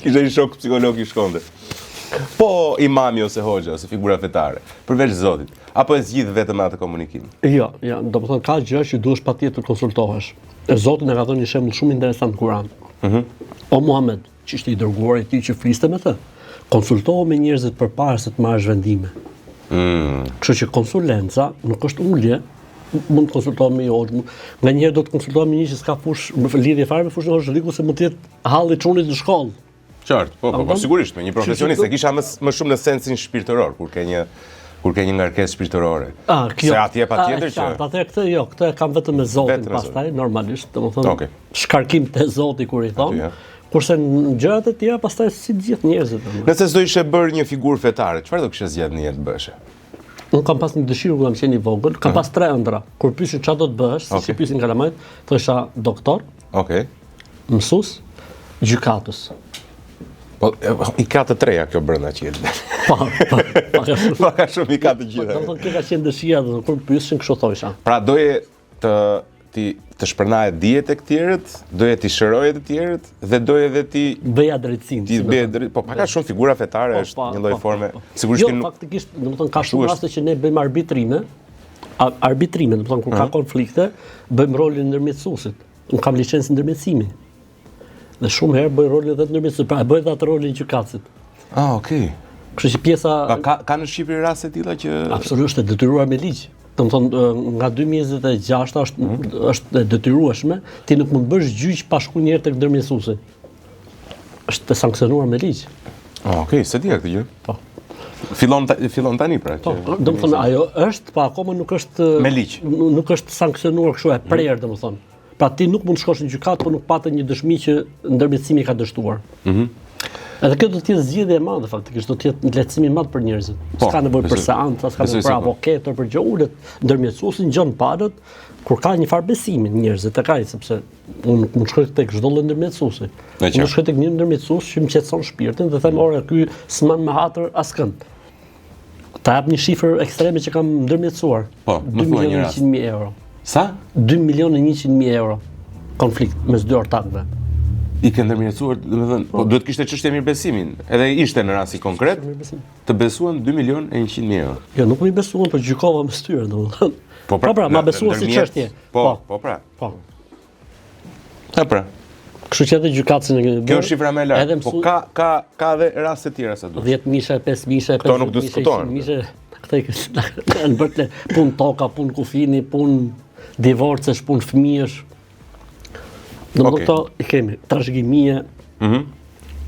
Kishte një shok psikolog i shkonte. Po imami ose hoxha ose figura fetare, përveç Zotit, apo e zgjidh vetëm atë komunikim? Jo, jo, domethënë ka gjëra që duhesh patjetër të konsultohesh. E Zoti na ka dhënë një shembull shumë interesant në Kur'an. Mhm. Mm o Muhamed, që ishte i dërguari i tij që fliste me të. Konsultohu me njerëzit përpara se të marrësh vendime. Mm. Kështu që konsulenca nuk është ulje, mund të konsultohem me një hoxhë. Nganjëherë do të konsultohem me një që s'ka fushë lidhje fare me fushën e hoxhëllëkut se mund të jetë halli i çunit në shkollë. Qartë, po, po, po, sigurisht, me një profesionist, e kisha më, më shumë në sensin shpirtëror, kur ke një, kur ke një ngarkesë shpirtërore. Ah, kjo. Se atje patjetër që... Qartë, atëherë këtë jo, këtë e kam vetëm me Zotin pastaj, normalisht, domethënë, okay. shkarkim te Zoti kur i thonë. Kurse në gjërat e tjera pastaj si të gjithë njerëzit. Nëse s'do ishe bërë një figurë fetare, çfarë do kishe zgjedhur në jetë të bëheshe? Unë kam pas një dëshirë kur kam qenë i vogël, kam pas tre ëndrra. Kur pyesin çfarë do të bëhesh, okay. si pyesin kalamajt, thosha doktor. Okej. Okay. Mësues, gjykatës. Po i ka të treja kjo brenda qiellit. Po, po, pak a shumë. Pak a shumë i ka të gjitha. Po, domethënë kjo ka qenë dëshira, do kur pyesin kështu thosha. Pra doje të ti të shpërndaje dije tek të tjerët, doje t'i shëroje të tjerët dhe doje edhe t'i bëja drejtësinë. T'i bëje drejt, po pak a shumë figura fetare po, është po, një lloj po, forme. Sigurisht jo, faktikisht, domethënë ka shumë raste që ne bëjmë arbitrime, arbitrime, domethënë kur ka konflikte, bëjmë rolin e ndërmjetësuesit. Unë kam licencë ndërmjetësimi. Dhe shumë herë bëj rolin edhe të ndërmjetësuesit, pra e bëj edhe atë rolin e gjykatësit. Ah, okay. Kështu që pjesa Pa, ka ka në Shqipëri raste të tilla që absolutisht e detyruar me ligj. Domethënë nga 2026 është mm -hmm. është e detyrueshme, ti nuk mund të bësh gjyq pa shku një herë tek ndërmjetësuesi. Është e sanksionuar me ligj. Ah, okay, s'e dija këtë gjë. Po. Fillon ta, fillon tani pra. Po, që, domethënë ajo është, po akoma nuk është me ligj. Nuk është sanksionuar kështu e prerë, mm. domethënë. Pra ti nuk mund të shkosh në gjykatë po nuk pate një dëshmi që ndërmjetësimi ka dështuar. Mhm. Mm Edhe kjo do të jetë zgjidhje e madhe faktikisht, do të jetë një lehtësim i madh për njerëzit. Po, s'ka nevojë për seanca, s'ka nevojë për po. avokatë, për gjë ulet ndërmjetësuesi ngjon palët kur ka një farë besimi njerëzit tek ai sepse unë nuk mund të shkoj tek çdo lloj ndërmjetësuesi. Unë shkoj tek një ndërmjetësues që më qetëson shpirtin dhe them ore ky s'man me hatër askënd. Ta jap një shifër ekstreme që kam ndërmjetësuar. Po, më thuaj një rast. 2 milionë 100 mijë euro. Sa? 2 milionë 100 mijë euro konflikt mes dy ortakëve. I ke ndërmjetësuar, domethënë, po, po duhet kishte çështje mirëbesimi. Edhe ishte në rastin konkret. Të besuan 2 milionë e 100 mijë euro. Jo, nuk më besuan, por gjykova mes tyre, domethënë. Po pra, po pra, ma besuan si çështje. Po, po, po pra. Po. E pra. Kështu që edhe gjykatësin e kemi bërë. Kjo është shifra më e lartë. Po ka ka ka edhe raste të tjera sa duhet. 10 mijë, 5 mijë, 5 Këto nuk diskutohen. Mijë, këto i kanë bërë të punë toka, punë kufini, punë divorcesh, punë fëmijësh. Do të thotë i kemi trashëgimie. Mhm. Mm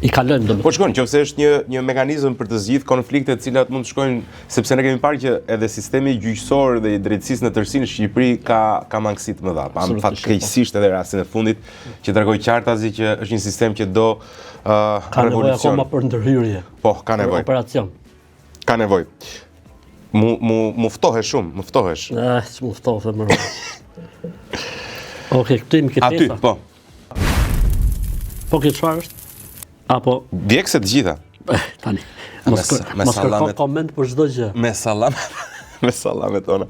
i kalojmë domethënë. Po shkon, nëse është një një mekanizëm për të zgjidhur konflikte të cilat mund të shkojnë, sepse ne kemi parë që edhe sistemi gjyqësor dhe i drejtësisë në tërësi në Shqipëri ka ka mangësi të mëdha. Pamë po. fatkeqësisht edhe rastin e fundit që tregoi qartazi që është një sistem që do uh, ka nevojë akoma për ndërhyrje. Po, ka nevojë. Operacion. Ka nevojë. Mu mu mu ftohesh shumë, mu ftohesh. Eh, ç'mu ftohe më. Okej, këtu jemi këtë. Aty, po. Po kjo çfarë është? Apo Djegëse të gjitha. Eh, tani. Mos kër, mos kërko koment për çdo gjë. Me sallam, me sallamet tona.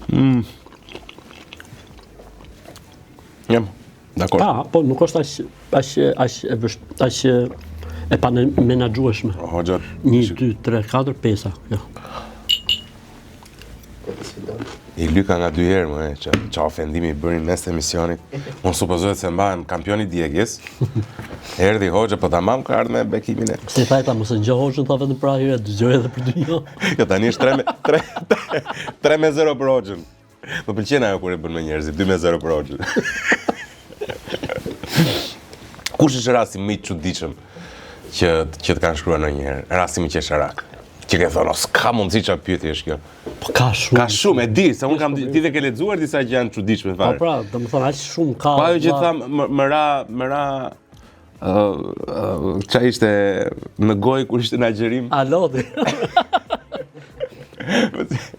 Mm. Jam. Dakor. Ka, po nuk është aq aq aq e vësht, aq e pamenaxhueshme. O, Hoxha, 1 2 3 4 5 jo. I lyka nga dy herë, më e, ça, ça ofendimi i bëri në mes të emisionit. Unë supozohet se mbahem kampion i djegies. Erdhi hoxha, po tamam ka ardhur me bekimin e. Si tha ta mos e dëgjo hoxhën tha vetëm për ahiret, dëgjoj edhe për dynja. Jo, tani është 3 me 3 3 me 0 për hoxhën. Më pëlqen ajo kur e bën me njerëzit, 2 me 0 për hoxhën. Kush është rasti më i çuditshëm që që të kanë shkruar ndonjëherë? Rasti më qesharak. Që ke thonë, "O, s'ka mundësi çfarë pyetje është kjo." Po ka shumë. Ka shumë, e di, se unë kam ti dhe ke lexuar disa që janë çuditshme Po fare. pra, domethënë aq shumë ka. Po ajo që vlla. tham, më, më ra, më ra ë ë, ça ishte në gojë kur ishte në agjërim. Alo ti.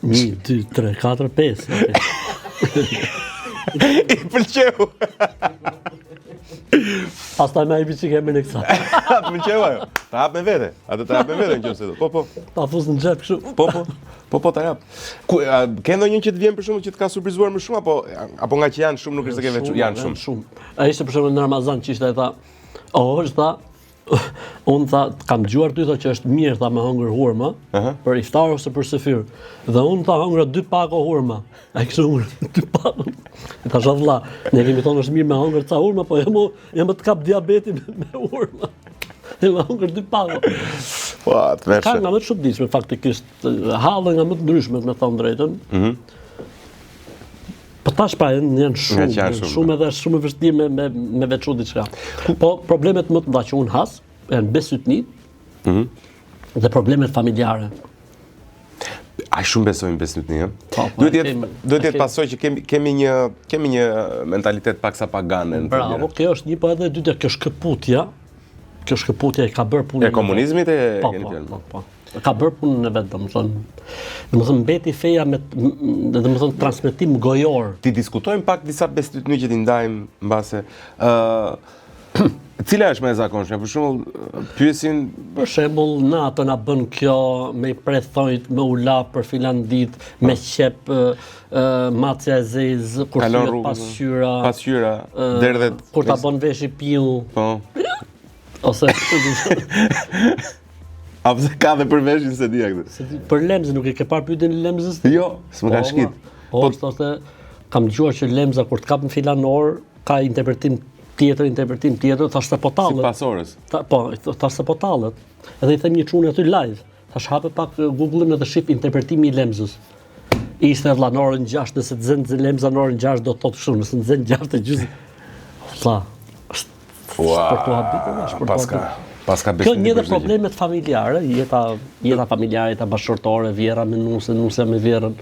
1 2 3 4 5. I pëlqeu. Pastaj më jepi çik emrin e kësaj. A të pëlqeu ajo? Ta hap me vete. Atë ta hap me vete nëse do. Po po. Ta fus në xhep kështu. Po po. Po po ta jap. Ku a, ke ndonjë që të vjen për shembull që të ka surprizuar më shumë apo apo nga që janë shumë nuk është se ke veçu, janë shumë. Shumë. A ishte për shembull në Ramazan që ishte e tha, o është tha, unë tha, kam dëgjuar ty tha që është mirë tha me hëngër hurma, Aha. për iftar ose për syfyr. Dhe unë tha hëngra dy pako hurma. Ai kishte hëngër dy pako. I thashë vlla, ne kemi thonë është mirë me hëngër ca hurma, po jo më jo më të kap diabeti me, me hurma. Ne me hëngër dy pako. Po, të Ka vershe. nga më të çuditshme faktikisht, halle nga më të ndryshmet me thënë drejtën. Mhm. Po tash pra janë janë shumë, që janë janë shumë, shumë edhe është shumë e vështirë me me me veçu diçka. Po problemet më të mëdha që unë has janë besytnit. Mhm. Dhe problemet familjare. Ai shumë besojnë besytni, ëh. Po, po, Duhet e jetë kemi, duhet e jetë kemi. pasojë që kemi kemi një kemi një mentalitet paksa pagan në të Bravo, gjëra. kjo është një po edhe e dyta, kjo shkëputja. Kjo shkëputja e ka bërë punën. E komunizmit e Po, keni po, fjalën. po, po. Ka bërë punën e vet, domethënë. Domethënë mbeti feja me domethënë transmetim gojor. Ti diskutojmë pak disa bestytni që ti ndajmë mbase. Ë cila është më e zakonshme? Për shembull, pyesin Për shembull, natën a bën kjo me i pre thonjt, me u la për filan ditë, me qep ë, ë, macja e zezë, kur kalon thyet rrugën. pasqyra, Pasqyra, ë, derdhet. kur ta bën veshi piu, Po. ose A pse ka dhe për veshin se dia këtë. për lemzën nuk e ke parë pyetjen e lemzës? Jo, s'më ka Po, shkit. Po, po thoshte, kam dëgjuar që lemza kur të kap në filan orë, ka interpretim tjetër, interpretim tjetër, thash se po tallet. Sipas orës. Ta, po, thash se po tallet. Edhe i them një çuni aty live. Thash hape pak eh, Google-in edhe shif interpretimi i lemzës. Ishte vlla në orën 6, nëse të zën lemza në orën 6 do të thotë kështu, nëse të zën 6 e gjysmë. Vlla, është Ua, për t'u habitur, është për t'u Paska, habitur. paska Kjo bestytni një dhe për çdo gjë. problemet familjare, jeta jeta familjare, jeta bashkëshortore, vjera me nuse, nuse me vjerën.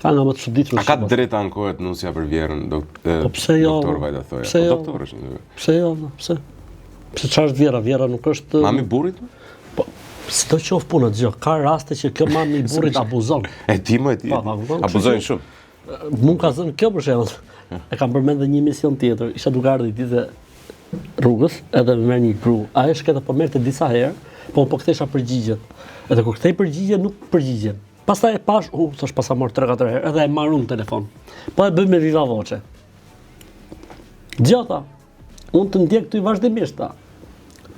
Ka nga më të çuditshme. A ka shumë. të drejtë ankohet nusja për vjerën, dok, e, Po pse jo? Doktor vajta thoja. Pse Po jo? doktor është. në- Pse jo, vlla, pse? Pse çfarë është vjera? Vjera nuk është Mami burrit? Po, si do qoftë puna, dëgjoj, ka raste që kjo mami i burrit abuzon. E di më e di. Po, po, po, Abuzojnë kështu shumë. Mund ka zënë kjo për shembull. E kam përmend edhe një emision tjetër. Isha duke ardhur një ditë rrugës, edhe më merr një gru. Ajo shketa po merrte disa herë, po unë po kthesha përgjigjet. Edhe kur kthej përgjigje nuk përgjigjem. Pastaj e pash, u, thash pasa marr 3-4 herë, edhe e marr unë në telefon. Po e bëj me viva voce. Dgjota, unë të ndjek ty vazhdimisht, tha.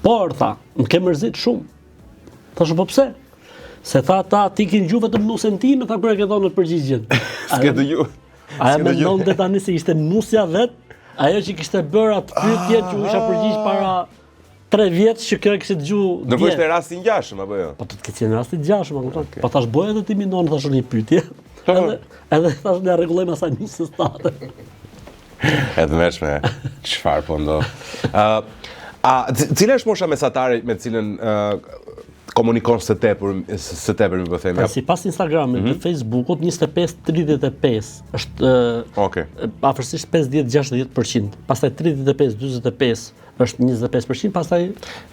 Por, tha, më ke mërzit shumë. Thashë, po pse? Se tha ta, ti ke ngju vetëm nusen time, tha kur e ke dhënë atë përgjigjen. S'ke dëgju. Aja S'ke dëgju. mendonte tani se ishte nusja vet, ajo që kishte bërë atë pyetje që u isha përgjigj para 3 vjet që kjo e kishte dëgju Ndërkohë dje. ishte rasti i ngjashëm apo jo? Po të të ketë qenë rasti i ngjashëm, a kupton? Po thash bëj edhe ti mindon thash unë një pyetje. Po. Edhe edhe thash ne rregullojmë asaj nusës tate. E të mërshme, çfarë po ndodh. Ë, a c- cila është mosha mesatare me të cilën ë, komunikon së tepër, së tepër mi po themi? Pra, sipas Instagramit Mhm. dhe Facebookut 25-35 është ë, Okej. afërsisht 50-60%. Pastaj 35-45 është 25%, pastaj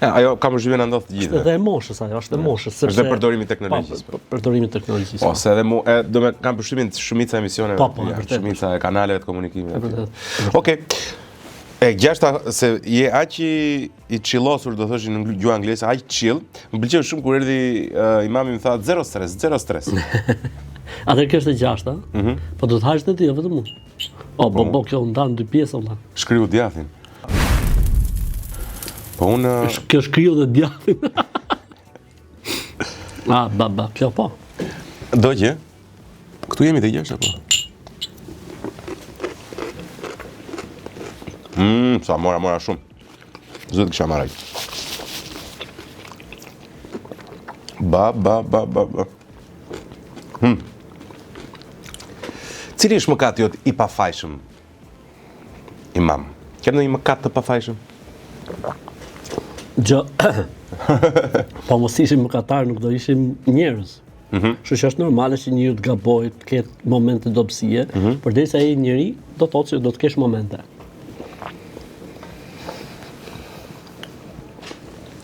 E, ajo kam përshtypjen na ndodh të gjithëve. edhe e moshës ajo, është e moshës sepse Është dhe përdorimi i teknologjisë, Po, po, përdorimi i teknologjisë. Ose edhe mu, e, do me kam përshtypjen shumica e emisioneve, Po, po, e janë, vërtet. shumica e kanaleve të komunikimit. E vërtet. Okej. E gjashta se je aq i, i chillosur, do thoshin në gjuhë angleze, aq chill. Më pëlqeu shumë kur erdhi uh, imami më tha zero stres, zero stres. Atëherë kjo është e gjashta. Mm -hmm. Po do të hash dhe ti, jo vetëm unë. O, bo, bo, kjo u nda në dy pjesë, vëlla. Shkriu djathin. Po unë... Kjo shkriu dhe djathin. A, ba, ba, kjo po. Do gjë? Këtu jemi të gjashta, po. Mmm, sa mora, mora shumë. S'duhet kisha marrë. Ba, ba, ba, ba, ba. Hmm. Cili është mëkati jot i pafajshëm? Imam. Ke ndonjë mëkat të pafajshëm? Gjë. po mos ishim mëkatar, nuk do ishim njerëz. Mm -hmm. Kështu që është normale që njeriu të gabojë, të ketë momente dobësie, mm -hmm. përderisa je njeri, do të thotë që do të kesh momente.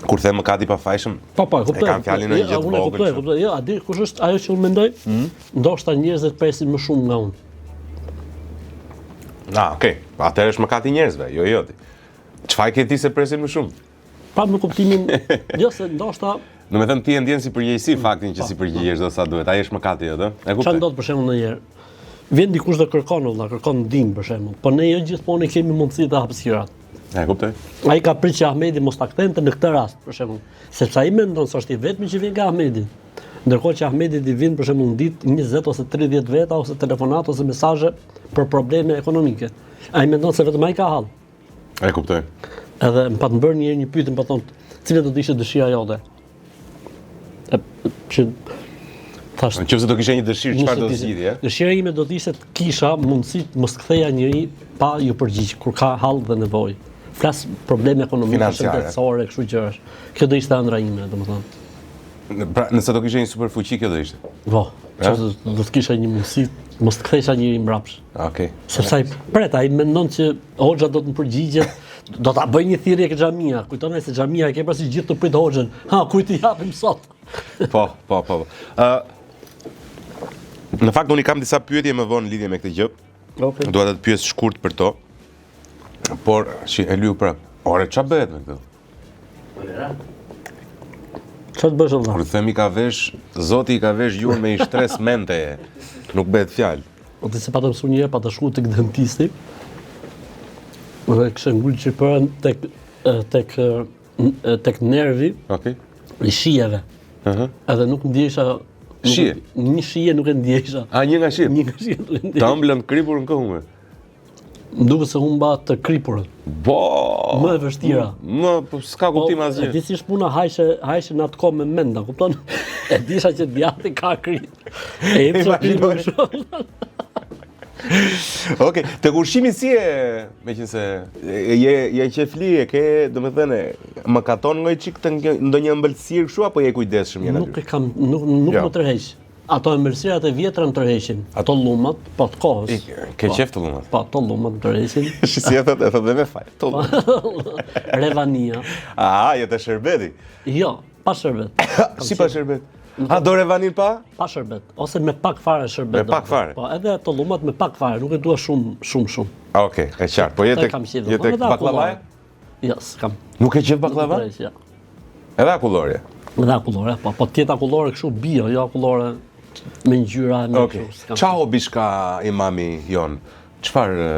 Kur them mëkat i pafajshëm, po po, kuptoj. E kam fjalën në një gjë të vogël. Kuptoj, kuptoj. Jo, a di kush është ajo që unë mendoj? Mm -hmm. Ndoshta njerëzit presin më shumë nga unë. Ah, okay. Atëherë është mëkati i njerëzve, jo joti. Ç'faj ke ti se presin më shumë? Pa në kuptimin, jo se ndoshta Domethënë ti e ndjen si përgjegjësi faktin që po, s'i përgjigjesh dot sa duhet. Ai është mëkati jot, ë? E kuptoj. Çfarë ndodh për shembull ndonjëherë? Vjen dikush dhe kërkon vëlla, kërkon ndihmë për shembull. Po ne jo gjithmonë i kemi mundësi dhe hapësirat. E kuptoj. Ai ka prit që Ahmedi mos ta kthente në këtë rast, për shembull, sepse ai mendon se është i vetmi që vjen nga Ahmedi. Ndërkohë që Ahmedit i vijnë për shembull në ditë 20 ose 30 veta ose telefonata ose mesazhe për probleme ekonomike. Ai mendon se vetëm ai ka hall. E kuptoj. Edhe më patën bërë një herë një pyetje, më pat thonë, cila do të ishte dëshira jote? E, që thash, në qoftë se do kishe një dëshirë, çfarë do të zgjidhje? Dëshira ime do të ishte të kisha mundësi të mos ktheja njeri pa iu përgjigj kur ka hall dhe nevojë. Flas probleme ekonomike, shëndetësore, kështu gjërash. Kjo do ishte ëndrra ime, domethënë. Pra, nëse do kishe një superfuqi, kjo do ishte. Po, që do të kisha një mundësi mos të kthesha njeri mbrapsht. Okej. Sepse ai pret, ai mendon që hoxha do të më përgjigjet, do ta bëj një thirrje ke xhamia. Kujton ai se xhamia e ke parasysh gjithë të prit hoxhën. Ha, kujt i japim sot? Po, po, po. Ë Në fakt unë i kam disa pyetje më vonë në lidhje me këtë gjë. Okej. Dua të të pyes shkurt për to. Por, shi, e lyu prap. Ore, ça bëhet me këtë? Ça të bësh vëlla? Kur them i ka vesh, Zoti i ka vesh gjuhën me një shtresë menteje. Nuk bëhet fjalë. Po ti se patëm mësuar një herë pata shku tek dentisti. Dhe kishte ngul gjilpërën tek tek tek nervi. Okej. I shijeve. Ëh. Uh -huh. Edhe nuk ndjesha shije. Një shije nuk e ndjesha. A një nga shijet? Një nga shijet nuk e ndjesha. Ta ëmblën kripur në këmbë. Më duket se humba të kripurën. Bo! Më e vështira. Më, po s'ka po, kuptim asgjë. E di si është puna hajshe, hajshe në atë kohë me mend, a kupton? E disha që djathi ka kripë. E jep sa kripë shumë. Okej, te ushqimi si e, meqenëse je je qejfli, e ke, domethënë, mëkaton ndonjë çik të ndonjë ëmbëlsirë kështu apo je i kujdesshëm je Nuk e kam, nuk nuk jo. më tërheq. Ato ëmbëlsirat e vjetra më tërheqin. Ato llumat, po të kohës. I, ke po. qejf tullumat? Po, tullumat më tërheqin. Si si e thotë, e thotë dhe me faj. Tullumat. Revania. A, je te sherbeti. Jo, pa sherbet. si pa sherbet? A do revanin pa? Pa sherbet, ose me pak fare sherbet. Me pak fare. Po, edhe tullumat me pak fare, nuk e dua shumë, shumë, shumë. Okej, e qartë. Po je tek je tek bakllavaja? Jo, s'kam. Nuk e qejf bakllava? Jo. Edhe akullore. Edhe akullore, po, po të jetë akullore kështu bio, jo akullore me ngjyra me okay. kështu. Ça hobish ka imami jonë? Çfarë?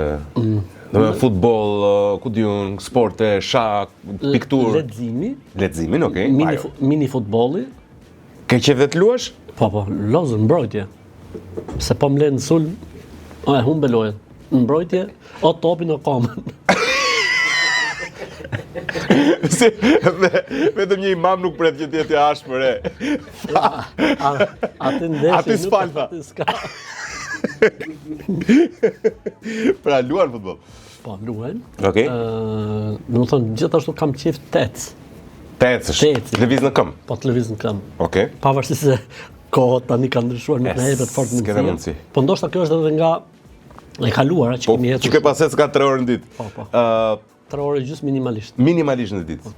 Mm. Do me futboll, ku di unë, sporte, shah, pikturë. Leximi. Leximin, okay. Mini, mini futbolli. Ke qejf dhe të luash? Po, po, loz në mbrojtje. Se po më lë në sulm, o e humbe lojën. Në mbrojtje, o topin o komën. Si, me, vetëm një imam nuk pret që të jetë i ashpër, e. Aty ndeshje. Aty s'fal, tha. Aty s'ka. Pra luan futboll. Po, luajm. Okej. Ë, domethënë gjithashtu kam qejf të ec. Të ecësh. Të eci. Të lëviz në këmbë. Po të lëviz në këmbë. Okej. Pavarësisht se kohët tani kanë ndryshuar, nuk na jepet fort mundësia. mundësi. Po ndoshta kjo është edhe nga e kaluara që po, kemi ecur. Që ke pas ec ka 3 orë në ditë. Po, po. Ë, 3 orë e gjysmë minimalisht. Minimalisht në ditë.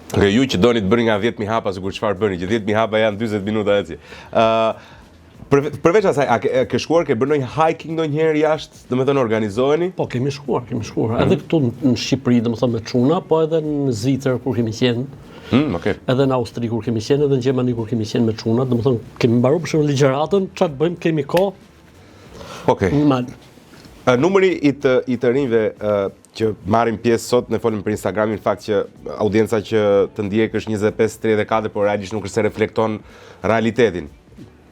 Okej, ju që doni të bëni nga 10000 hapa, sikur çfarë bëni, që 10000 hapa janë 40 minuta ecje. Ë, përveç asaj, a ke, a ke shkuar, ke bërë ndonjë hiking ndonjëherë jashtë, domethënë organizoheni? Po, kemi shkuar, kemi shkuar. Mm -hmm. Edhe këtu në Shqipëri, domethënë me çuna, po edhe në Zvicër kur kemi qenë. Mm, okay. Edhe në Austri kur kemi qenë, edhe në Gjermani kur kemi qenë me çunat, domethënë kemi mbaruar për shembull ligjëratën, çfarë të bëjmë, kemi kohë. Okej. Okay. Mal. Numri i të i të rinjve që marrin pjesë sot, ne folëm për Instagramin, fakt që audienca që të ndjek është 25-34, por realisht nuk është se reflekton realitetin.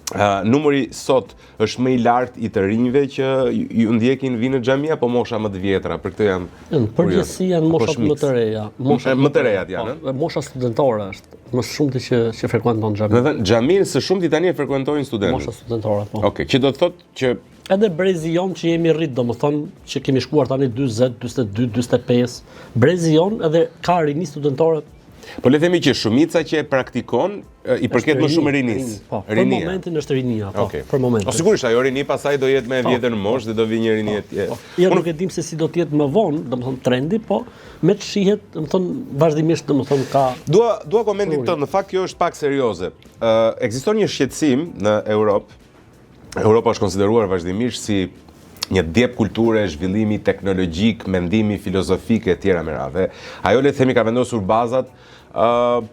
Uh, numri sot është më i lartë i të rinjve që ju ndjekin vinë në xhami apo mosha më të vjetra? Për këtë jam. Në përgjithësi janë moshat më të reja, moshat më të reja janë, po, mosha studentore është, më shumti që që frekuenton xhaminë. Do të thënë xhaminë së shumti tani e frekuentojnë studentët. Mosha studentore, po. Okej, okay, që do të thotë që edhe brezi jonë që jemi rrit, domethënë që kemi shkuar tani 40, 42, 45, brezi jonë edhe ka rini studentore. Po le të themi që shumica që e praktikon i përket më shumë rinisë. Po, për momentin është rinia, po, okay. për momentin. Po sigurisht ajo rini pastaj do jetë më e po. vjetër në moshë dhe do vijë një rini po, e tjetër. Po. Jo, nuk e dim se si do të jetë më vonë, domethënë trendi, po me të shihet, domethënë vazhdimisht domethënë ka Dua dua komentin tënd, në fakt kjo është pak serioze. Ë ekziston një shqetësim në Europë. Europa është konsideruar vazhdimisht si një djep kulture, zhvillimi teknologjik, mendimi filozofik e tjera me radhë. Ajo le të themi ka vendosur bazat ë uh,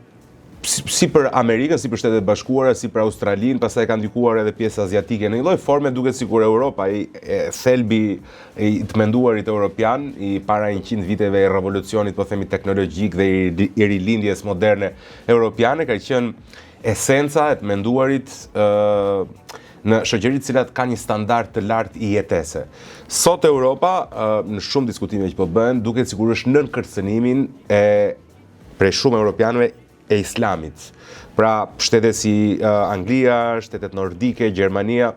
si për Amerikën, si për Shtetet e Bashkuara, si për Australinë, pastaj ka ndikuar edhe pjesa aziatike. Në një lloj forme duket sikur Europa i e, thelbi i të menduarit europian i para 100 viteve i revolucionit, po themi teknologjik dhe i, i rilindjes moderne europiane ka qenë esenca e të menduarit ë në shoqëri të cilat kanë një standard të lartë i jetese. Sot Europa, në shumë diskutime që po bëhen, duket sikur është nën kërcënimin e prej shumë europianëve e islamit. Pra, shtete si uh, Anglia, shtetet nordike, Gjermania,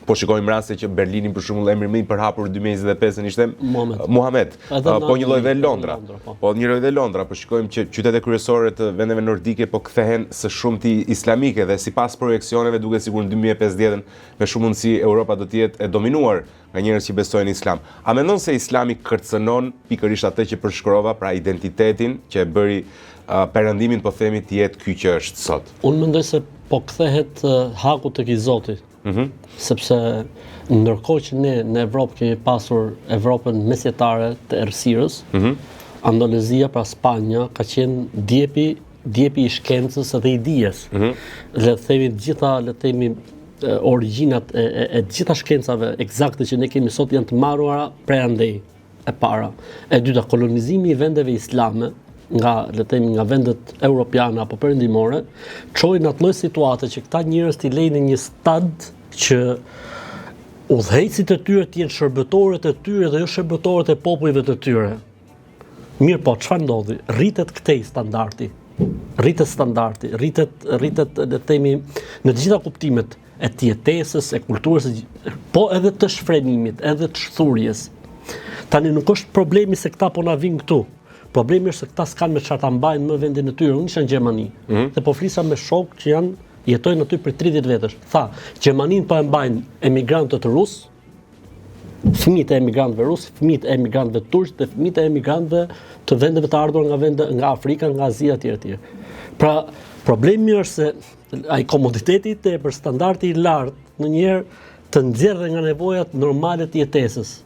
po shikojmë raste që Berlini për shembull emri më i përhapur 2025-ën ishte Muhamed. Muhamed. Uh, po një lloj dhe Londra. Londra po. po një lloj dhe Londra, po shikojmë që qytetet kryesore të vendeve nordike po kthehen së shumti islamike dhe sipas projeksioneve duket sikur në 2050-ën me shumë mundësi Europa do të jetë e dominuar nga njerëz që besojnë në Islam. A mendon se Islami kërcënon pikërisht atë që përshkrova, pra identitetin që e bëri uh, perëndimin, po themi, të jetë ky që është sot? Unë mendoj se po kthehet haku tek i Zoti. Mm -hmm. Sepse ndërkohë që ne në Evropë kemi pasur Evropën mesjetare të errësirës, mm -hmm. Andaluzia, pra Spanja, ka qenë djepi djepi i shkencës dhe i dijes. Mm -hmm. Le të themi të gjitha, le të themi origjinat e, e, e të gjitha shkencave ekzakte që ne kemi sot janë të marruara prej andej e para. E dyta, kolonizimi i vendeve islame nga, le të themi, nga vendet europiane apo perëndimore, çoi në atë lloj situate që këta njerëz t'i lejnë në një stad që udhëheqësit e tyre të jenë shërbëtorët e tyre dhe jo shërbëtorët e popujve të tyre. Mirëpo, çfarë ndodhi? Rritet këtej standardi. Rritet standardi, rritet rritet le të themi në të gjitha kuptimet e të jetesës, e kulturës, po edhe të shfrenimit, edhe të shthurjes. Tani nuk është problemi se këta po na vinë këtu. Problemi është se këta s'kanë me çfarë ta mbajnë më vendin e tyre. Unë isha në Gjermani mm -hmm. dhe po flisa me shokë që janë jetojnë aty për 30 vjetësh. Tha, Gjermaninë po e mbajnë emigrantët rusë, fëmijët e emigrantëve rusë, fëmijët e emigrantëve turq dhe fëmijët e emigrantëve të vendeve të ardhur nga vende nga Afrika, nga Azia etj etj. Pra, problemi është se ai komoditeti i tepër, standardi i lartë, ndonjëherë të nxjerr dhe nga nevojat normale të jetesës.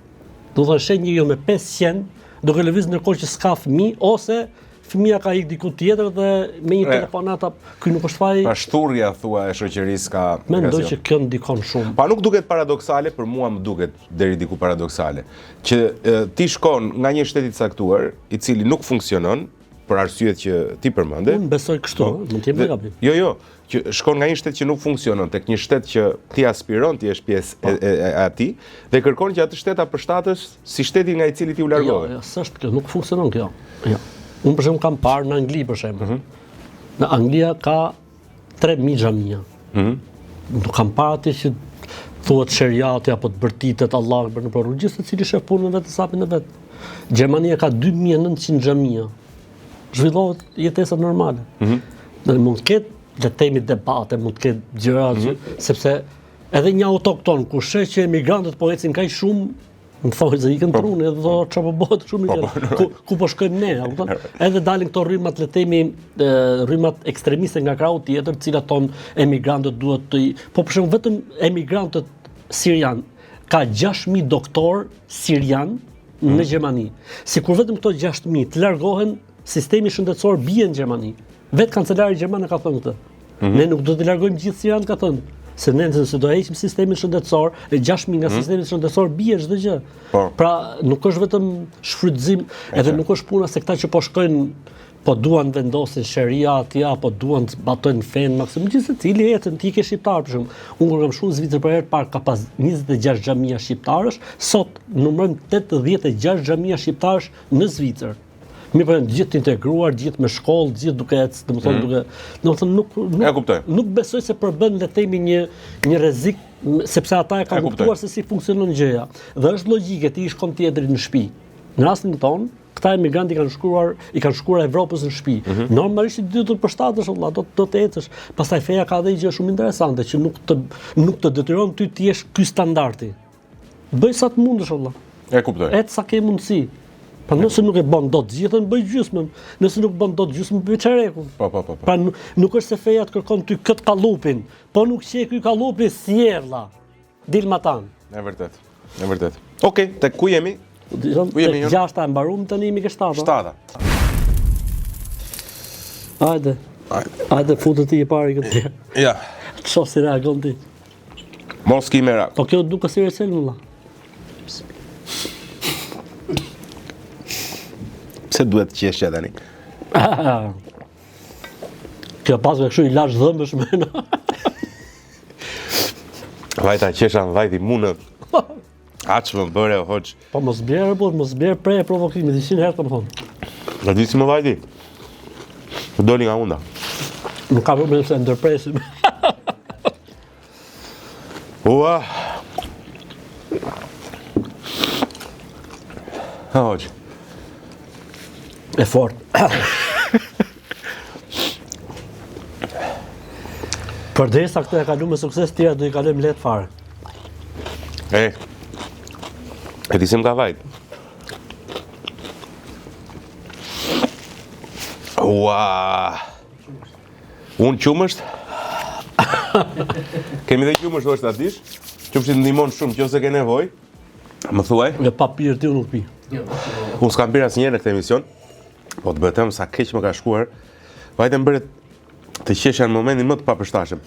Do të thonë sheh njeriu me 500 duke lëviz ndërkohë që s'ka fëmijë ose fëmija ka ik diku tjetër dhe me një telefonata, ky nuk është faji. Pra shthurja thua e shoqërisë ka Mendoj që kjo ndikon shumë. Pa nuk duket paradoksale, për mua më duket deri diku paradoksale, që e, ti shkon nga një shtet i caktuar, i cili nuk funksionon për arsyet që ti përmende. Unë besoj kështu, po, mund të jem gabim. Jo, jo, që shkon nga një shtet që nuk funksionon tek një shtet që ti aspiron të jesh pjesë e, e, e atij dhe kërkon që atë shtet ta përshtatësh si shteti nga i cili ti u largove. Jo, jo, s'është kjo, nuk funksionon kjo. Jo. Unë për shembull kam parë në Angli për shembull. Mm -hmm. Në Anglia ka 3000 xhamia. Mm -hmm. Nuk kam parë aty që thuhet sheriati apo të bërtitet Allahu Ekber nëpër rrugë, gjithsecili shef punën e vet hesapin e vet. Gjermania ka 2900 xhamia. Zhvillohet jetesa normale. Mm -hmm. Dhe mund të ketë le të themi debate, mund të ketë gjëra mm -hmm. që, sepse edhe një autokton kur sheh që emigrantët po ecin kaq shumë, Më thonë se ikën po. truni, edhe thonë çfarë po bëhet kështu më po, po, ku ku po shkojmë ne, a kupton? Edhe dalin këto rrymat le të themi rrymat ekstremiste nga krahu tjetër, të cilat thonë emigrantët duhet të po për shembull vetëm emigrantët sirian ka 6000 doktor sirian në mm. Gjermani. Sikur vetëm këto 6000 të largohen, sistemi shëndetësor bie në Gjermani. Vetë kancelari gjerman e ka thënë këtë. Mm -hmm. Ne nuk do të largojmë gjithë sirianët ka thënë se ne nëse do heqim sistemin shëndetësor, e 6000 nga mm -hmm. sistemi shëndetësor bie çdo gjë. Po. Pra nuk është vetëm shfrytëzim, edhe nuk është puna se këta që po shkojnë po duan të vendosin sheria atje apo duan të zbatojnë fenë maksimum gjithsecili ecën ti ke shqiptar për shembull. Unë kur kam shku në Zvicër për herë të parë ka pas 26 xhamia shqiptarësh, sot numërojmë 86 xhamia shqiptarësh në Zvicër. Mirëpo janë gjithë të integruar, gjithë me shkollë, gjithë duke ecë, domethënë mm. duke, domethënë nuk nuk nuk besoj se përbën le të themi një një rrezik sepse ata e kanë kuptuar se si funksionon gjëja. Dhe është logjike ti i shkon tjetrit në shtëpi. Në rastin tonë, këta emigrantë i kanë shkuar, i kanë shkuar Evropës në shtëpi. Mm -hmm. Normalisht ti do të përshtatesh vëlla, do do të ecësh. Pastaj feja ka edhe një gjë shumë interesante që nuk të nuk të detyron ty të jesh ky standardi. Bëj sa të mundesh vëlla. E kuptoj. Ec sa ke mundësi. Po nëse nuk e bën dot gjithën, bëj gjysmën. Nëse nuk bën dot gjysmën, bëj çerekun. Po, po, po, po. Pra nuk është se feja të kërkon ty kët kallupin. Po nuk qe ky kallupi, s'je vëlla. Dil matanë. E vërtet. E vërtet. Okej, okay, tek ku jemi? Ku jemi? Tek gjashta e mbarum tani jemi ke shtata. Shtata. Hajde. Hajde. Hajde futet ti i pari këtë. Ja. Të shoh si reagon ti. Mos ki merak. Po kjo duket si reçel vëlla. Pse duhet të qeshja tani? Kjo pas me kështu i lash dhëmbësh me në. Vajta qesha më vajti mu në... Aq më bëre, o hoxhë. Po mos bjerë, po mos bjerë pre e provokimit, 100 herë të më thonë. Nga di si më vajti? Më doli nga hunda. Nuk ka problem se ndërpresim. Ua. Ha, hoxhë. E fort. Përderisa këtë e kalu me sukses, tjera do i kalojmë lehtë fare. E, e di si më ka vajt. Ua. Unë qumësht? Kemi dhe qumësht, hoxhë, ta dish? Qumështi të ndihmon shumë, qoftë se ke nevojë. Më thuaj? Jo pa pirë ti unë nuk pi. Unë s'kam pirë asnjëherë në këtë emision. Po të betohem sa keq më ka shkuar. Vajte më bëre të qeshja në momentin më të papërshtatshëm.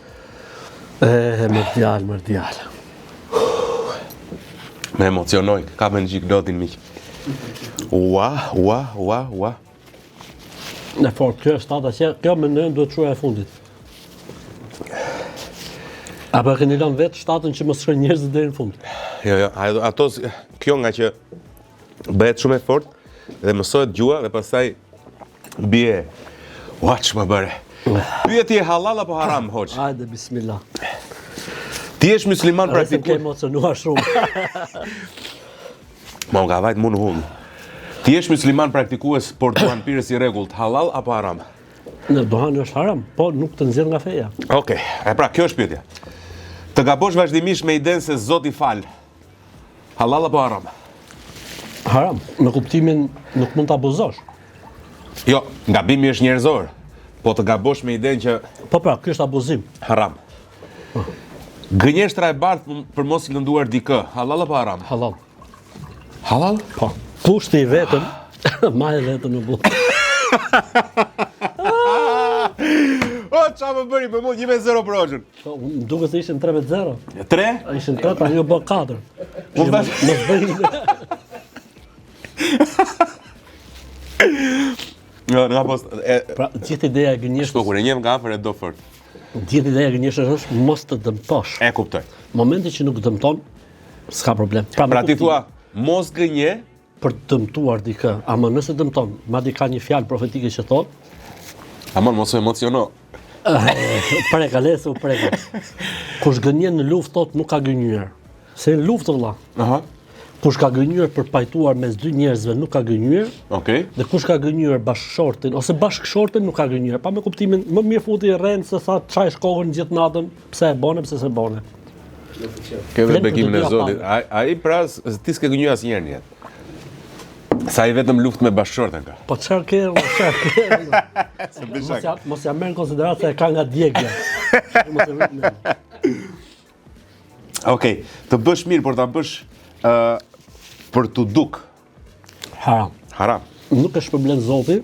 E, më djalë, më djalë. Më emocionoi, ka me në gjikë lotin, miq. Ua, ua, ua, ua. Në fort, kjo është shtata që kjo mendojmë duhet shuar e fundit. Apo e keni lënë vetë shtatën që mos shkojnë njerëzit deri në fund. Jo, jo, ajo ato kjo nga që bëhet shumë e fortë dhe mësohet gjuha dhe pastaj bie. Ua, ç'më bëre. Pyetje hallall apo haram, hoxhë? Hajde bismillah. Ti je musliman praktikues. Ke emocionuar shumë. Ma më ka vajt mu në hundë. Ti je musliman praktikues, por duhanpirës i rregullt, hallall apo haram? Në duhan është haram, po nuk të nxjerr nga feja. Okej, e pra kjo është pyetja. Të gabosh vazhdimisht me idenë se Zoti fal. Hallall apo haram? Haram, në kuptimin nuk mund të abuzosh. Jo, gabimi është njerëzor. Po të gabosh me idenë që Po pra, ky është abuzim. Haram. Gënjeshtra e bardhë për mos lënduar dikë, hallall apo haram? Hallall. Hallall? Po. Kushti i vetëm, ma e vetëm në botë. O, ça më bëri për mu, 1-0 për hoxhën. Po, më duket se ishin 3-0. 3? Ishin 3, tani u bë 4. Unë thash... Mos bëj... Jo, nga post... E, pra, gjithë ideja e gënjeshtrës... Kështu, kur e njeh nga afër e do fort. Gjithë ideja e gënjeshtrës është mos të dëmtosh. E kuptoj. Momenti që nuk dëmton, s'ka problem. Pra, pra ti thua, mos gënje për të dëmtuar dikë, ama nëse dëmton, madje ka një fjalë profetike që thotë, Aman mos u emociono. Preka, le se u preka. Kush gënjen në luftë thotë nuk ka gënjyer. Se në luftë vëlla. Aha. Kush ka gënjyer për pajtuar mes dy njerëzve nuk ka gënjyer. Okej. Dhe kush ka gënjyer bashkëshortin ose bashkëshorten nuk ka gënjyer. Pa me kuptimin, më mirë futi rrenë se sa të çajsh kokën gjithë natën, pse e bone, pse s'e bone. Ke dhe bekimin e Zotit. Ai ai pra ti s'ke gënjyer asnjëherë në jetë. Sa i vetëm luftë me bashkëshorten ka. Po çfarë ke, çfarë ke? Mos ja mos ja merr në konsideratë se e ka nga djegia. Mos e vrit. Okej, të bësh mirë, por ta bësh ë uh, për t'u duk. Haram. Haram. Nuk e shpërblen Zoti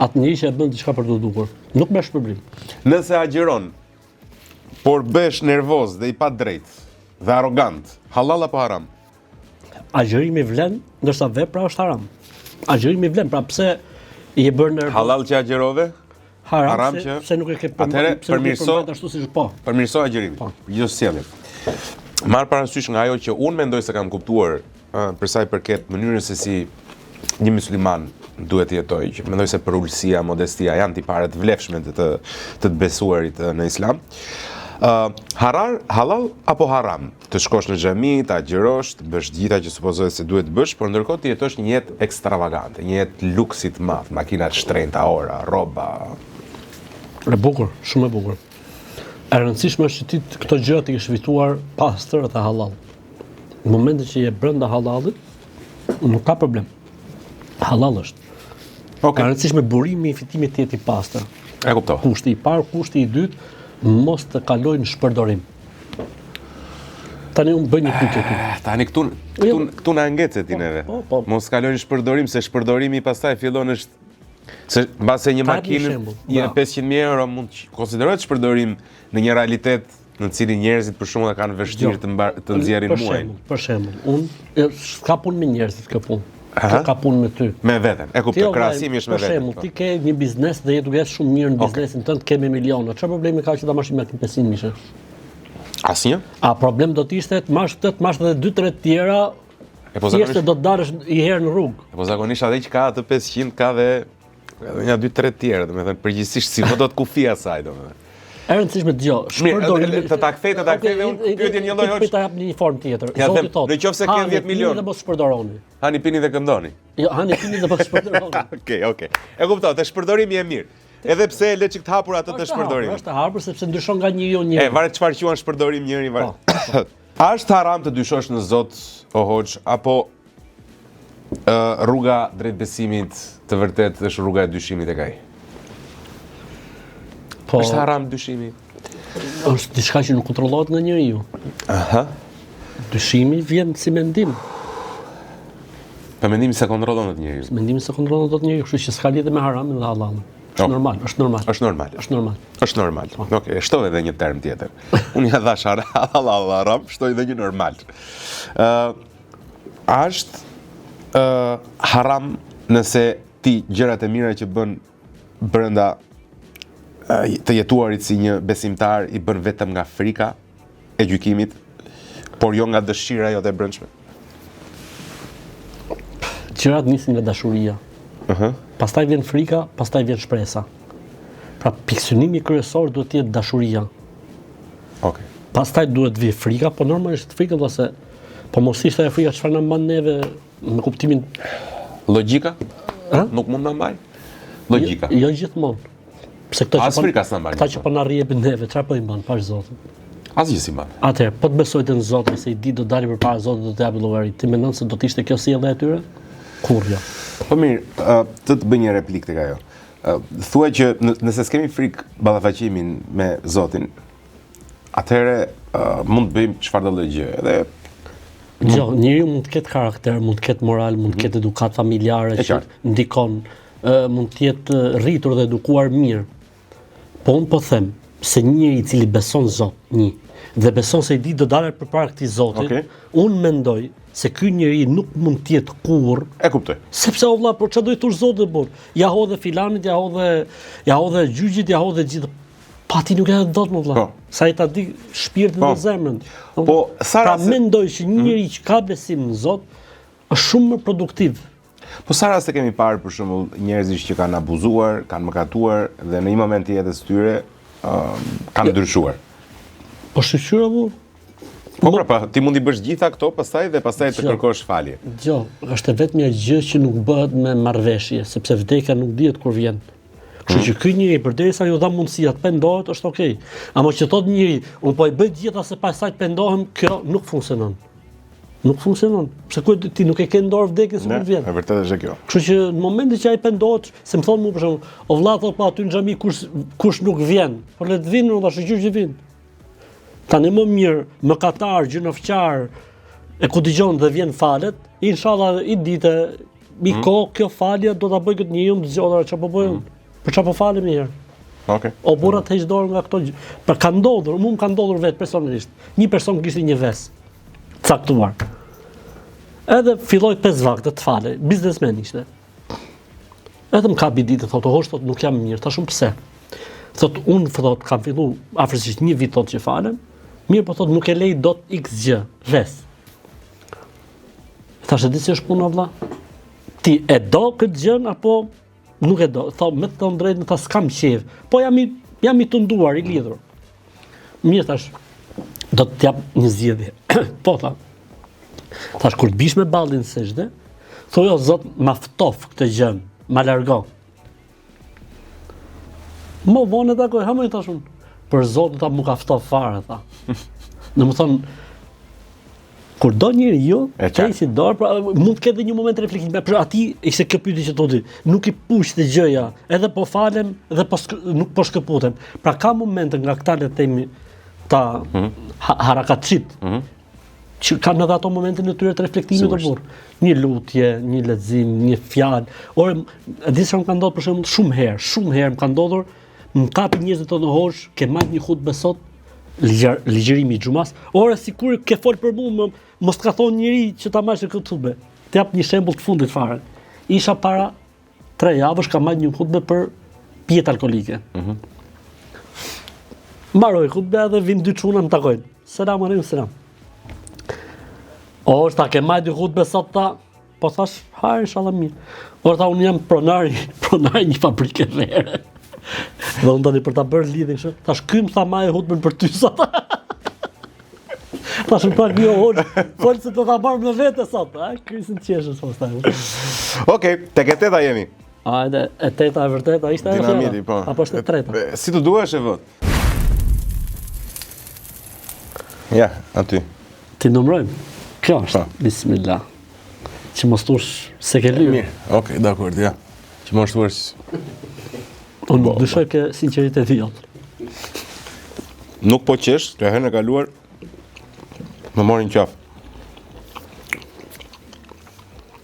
atë njeri që e bën diçka për t'u dukur. Nuk merr shpërblim. Nëse agjëron, por bëhesh nervoz dhe i padrejtë dhe arrogant, hallall apo haram? Agjërimi vlen, ndërsa vepra është haram. Agjërimi vlen, pra pse je bërë nervoz? Hallall që agjërove? Haram, haram që pse nuk e ke për Atëherë përmirëso ashtu siç po. Përmirëso agjërimin. Po. Gjithë sjelljen. Marr parasysh nga ajo që unë mendoj se kam kuptuar për sa i përket mënyrës se si një musliman duhet të jetojë, që mendoj se përulësia, modestia janë tipare të vlefshme të të të, të besuarit në islam. Ë uh, harar, halal apo haram? Të shkosh në xhami, të agjërosh, të bësh të gjitha që supozohet se duhet të bësh, por ndërkohë të jetosh një jetë ekstravagante, një jetë luksi të madh, makina të shtrenjta, ora, rroba. E bukur, shumë e bukur. E rëndësishme është që ti këto gjëra t'i kesh fituar pastër dhe halal. Në momentin që je brenda halallit, nuk ka problem. Halal është. Okay. E rëndësishme burimi i fitimit të jetë i pastër. E kuptova. Kushti i parë, kushti i dytë, mos të kalojë në shpërdorim. Tani unë bëj një pyetje ty. Eh, tani këtu këtu jo. këtu na ngece ti po, neve. Po, po. Mos kalojë në shpërdorim se shpërdorimi pastaj fillon është se mbase një makinë një 500.000 euro mund të konsiderohet shpërdorim në një realitet në të cilin njerëzit për shembull e kanë vështirë jo. të mbar, të nxjerrin muajin. Për shembull, unë s'ka punë me njerëzit kjo punë. Kjo ka punë me ty. Me veten. E kuptoj, krahasimi është me veten. Për shembull, po. ti ke një biznes dhe je duke ecë shumë mirë në biznesin tënd, ke me miliona. Çfarë problemi ka që ta marrësh me 500 mijë? Asnjë. A problem do të ishte të marrësh këtë, të marrësh edhe dy tre të tjera? E po zakonisht do të dalësh një herë në rrugë. E po zakonisht atë që ka atë 500 ka dhe Edhe nja dy tre të tjera, domethënë përgjithsisht s'i vë dot kufi asaj domethënë. E rëndësishme dëgjo, shpërdorimi. Të ta kthej, të ta kthej dhe unë pyetjen një lloj hoxhë. Ta jap në një formë tjetër. Ja Zoti thotë, në qoftë se ke 10 milion, dhe mos shpërdoroni. Hani pini dhe këndoni. Jo, hani pini dhe mos shpërdoroni. Okej, okej. E kuptoj, te shpërdorimi e mirë. Edhe pse e lë çik të hapur atë të shpërdorimit. Është e hapur sepse ndryshon nga njeriu në njeri. E varet çfarë quan shpërdorim njëri varet. Po. A është haram të dyshosh në Zot o hoxhë apo rruga drejt besimit të vërtetë është rruga e dyshimit tek ai. Po. Është haram dyshimi. Është diçka që nuk kontrollohet nga njeriu. Aha. Dyshimi vjen si mendim. Po mendimi s'e kontrollon dot njeriu. Mendimi s'e kontrollon dot njeriu, kështu që s'ka lidhje me haramin dhe hallallin. Është oh. normal, është normal. Është normal. Është normal. Është normal. Po. Okej, okay, shtoj edhe një term tjetër. Unë ja dhashë hallall haram, shtoj edhe një normal. Ë uh, A është uh, haram nëse ti gjërat e mira që bën brenda uh, të jetuarit si një besimtar i bën vetëm nga frika e gjykimit, por jo nga dëshira jote e brendshme? Gjërat nisin nga dashuria. Uh -huh. Pastaj vjen frika, pastaj vjen shpresa. Pra pikësynimi kryesor duhet të jetë dashuria. Okej. Okay. Pastaj duhet të vijë frika, po normalisht frika do se po mos ishte ajo frika çfarë na mban neve në kuptimin logjika? Ha? Nuk mund na mbaj. Logjika. Jo, jo gjithmonë. Pse këto që po frika s'na mban. Këta që po na rrjepin neve, çfarë po i mban pash Zotin? Asgjë s'i mban. Atëherë, po të besojnë në Zotin se një ditë do dalin përpara Zotit do të japin llogari. Ti mendon se do të ishte kjo sjellja e tyre? Kurrë jo. Po mirë, të të bëj një replikë tek ajo. Thua që nëse s'kemi frikë ballafaqimin me Zotin, atëherë mund të bëjmë çfarëdo lloj gjë. Edhe Jo, njeriu mund të ketë karakter, mund të ketë moral, mund të mhm. ketë edukatë familjare që ndikon, mund të jetë rritur dhe edukuar mirë. Po unë po them se një njeri i cili beson Zot, një, dhe beson se një ditë do dalë përpara këtij Zotit, okay. unë mendoj se ky njeri nuk mund të jetë kurrë. E kuptoj. Sepse o vlla, po çfarë do i thosh Zotit burr? Ja hodhe filanit, ja hodhe, ja hodhe gjyqit, ja hodhe gjithë Pa ti nuk e hedh dot më vlla. Po. Se ai ta di shpirtin po. dhe zemrën. Po, sa pra mendoj që një mhm. njeri që ka besim në Zot është shumë më produktiv. Po sa raste kemi parë për shembull njerëzish që kanë abuzuar, kanë mëkatuar dhe në një moment të jetës së tyre uh, kanë jo. ndryshuar. Po shyqyr apo? Po pra, pa, ti mund t'i bësh gjitha këto pastaj dhe pastaj të kërkosh falje. Jo, është e vetmja gjë që nuk bëhet me marrëveshje, sepse vdekja nuk dihet kur vjen. Kështu që ky njeri përderisa iu dha mundësia të pendohet, është okay. Ama që thotë njeri, unë po i bëj të gjitha se pastaj të pendohem, kjo nuk funksionon. Nuk funksionon. Pse ku ti nuk e ke në dorë vdekjen se kur vjen. E vërtetë është kjo. Kështu që në momentin që ai pendohet, se më thonë mua për shembull, o vlla thotë po aty në xhami kush kush nuk vjen, po le të vinë, unë tash shyqyr që vijnë. Tani më mirë, mëkatar, gjynofqar, e ku dëgjon dhe vjen falet, inshallah një ditë mi mm. kohë kjo falja do ta bëj këtë njeriu të zgjodhur çfarë po bëjmë. Mm. Për çfarë po falem një herë? Okej. Okay. O burra të heq dorë nga këto gjë. Pra ka ndodhur, mua më ka ndodhur vetë personalisht. Një person kishte një ves caktuar. Edhe filloi pesë vakte të falej, biznesmen ishte. Edhe më kapi ditë, thotë, hoxhë, thotë, nuk jam mirë, thashë unë pse. Thotë, unë, thotë, kam fillu afërsisht një vit, thotë, që falem, mirë, po thotë, nuk e lej dot x gjë, ves. Thashë, di si është puna, vlla? Ti e do këtë gjën, apo nuk e do? Thotë, me të thënë drejtën, tha, s'kam qejf, po jam i, jam i tunduar, i lidhur. Mirë, thash, do të jap një zgjidhje. po, tha, thash, kur të bish me ballin sexhde, thuaj, o zot, ma ftof këtë gjën, ma largo. Më vonë e takoj, ha më i thash unë, për zotin tha, m'u ka ftof fare, tha. Domethënë, Kur do njeriu, të heqë dorë, pra, mund të ketë dhe një moment reflektimi, por atij ishte kjo pyetje që thotë, nuk i puqte gjëja, edhe po falem dhe po nuk po shkëputem. Pra ka momente nga këta le të themi ta mm -hmm. harakatçit. Mm -hmm. që kanë edhe ato momentin e tyre të reflektimit të burr. Një lutje, një lexim, një fjalë. Ore, e di se më ka ndodhur për shembull shumë herë, shumë herë më ka ndodhur Më kapin njerëzit thonë hoxhë, ke majt një hutbe sot, ligjërimi i xhumas. Ore sikur ke fol për mua, më, mos të ka thonë njeri që ta mbajsh këtë hutbe. Të jap një shembull të fundit fare. Isha para tre javësh kam majt një hutbe për pijet alkoolike. Mm -hmm. Mbaroi hutbe dhe vin dy çuna më takojnë. Selam aleikum selam. O, tha ke majt një hutbe sot tha, Po thash, hajr, inshallah mirë. Por tha, unë jam pronari, pronari një fabrike vere. Dhe unë tani për ta bërë lidhjen kështu, thash, ky më tha maje hutben për ty sot. Thash, më tha, një hoxhë, fol se do ta marr me vete sot. A, krisin të qeshës pastaj. Okej, tek e teta jemi. A, edhe e teta e vërteta ishte ajo fjala? Dinamiti, po. Apo është e treta? Si të duash e vë. Ja, aty. T'i numërojmë. Kjo është. Po. Bismillah. Që mos thush se ke lyer. Mirë, okej, okay, dakord, ja. Që mos thuash Unë nuk dyshoj ke sinqeriteti jot. Nuk po qesh, të herën e kaluar më morin qafë.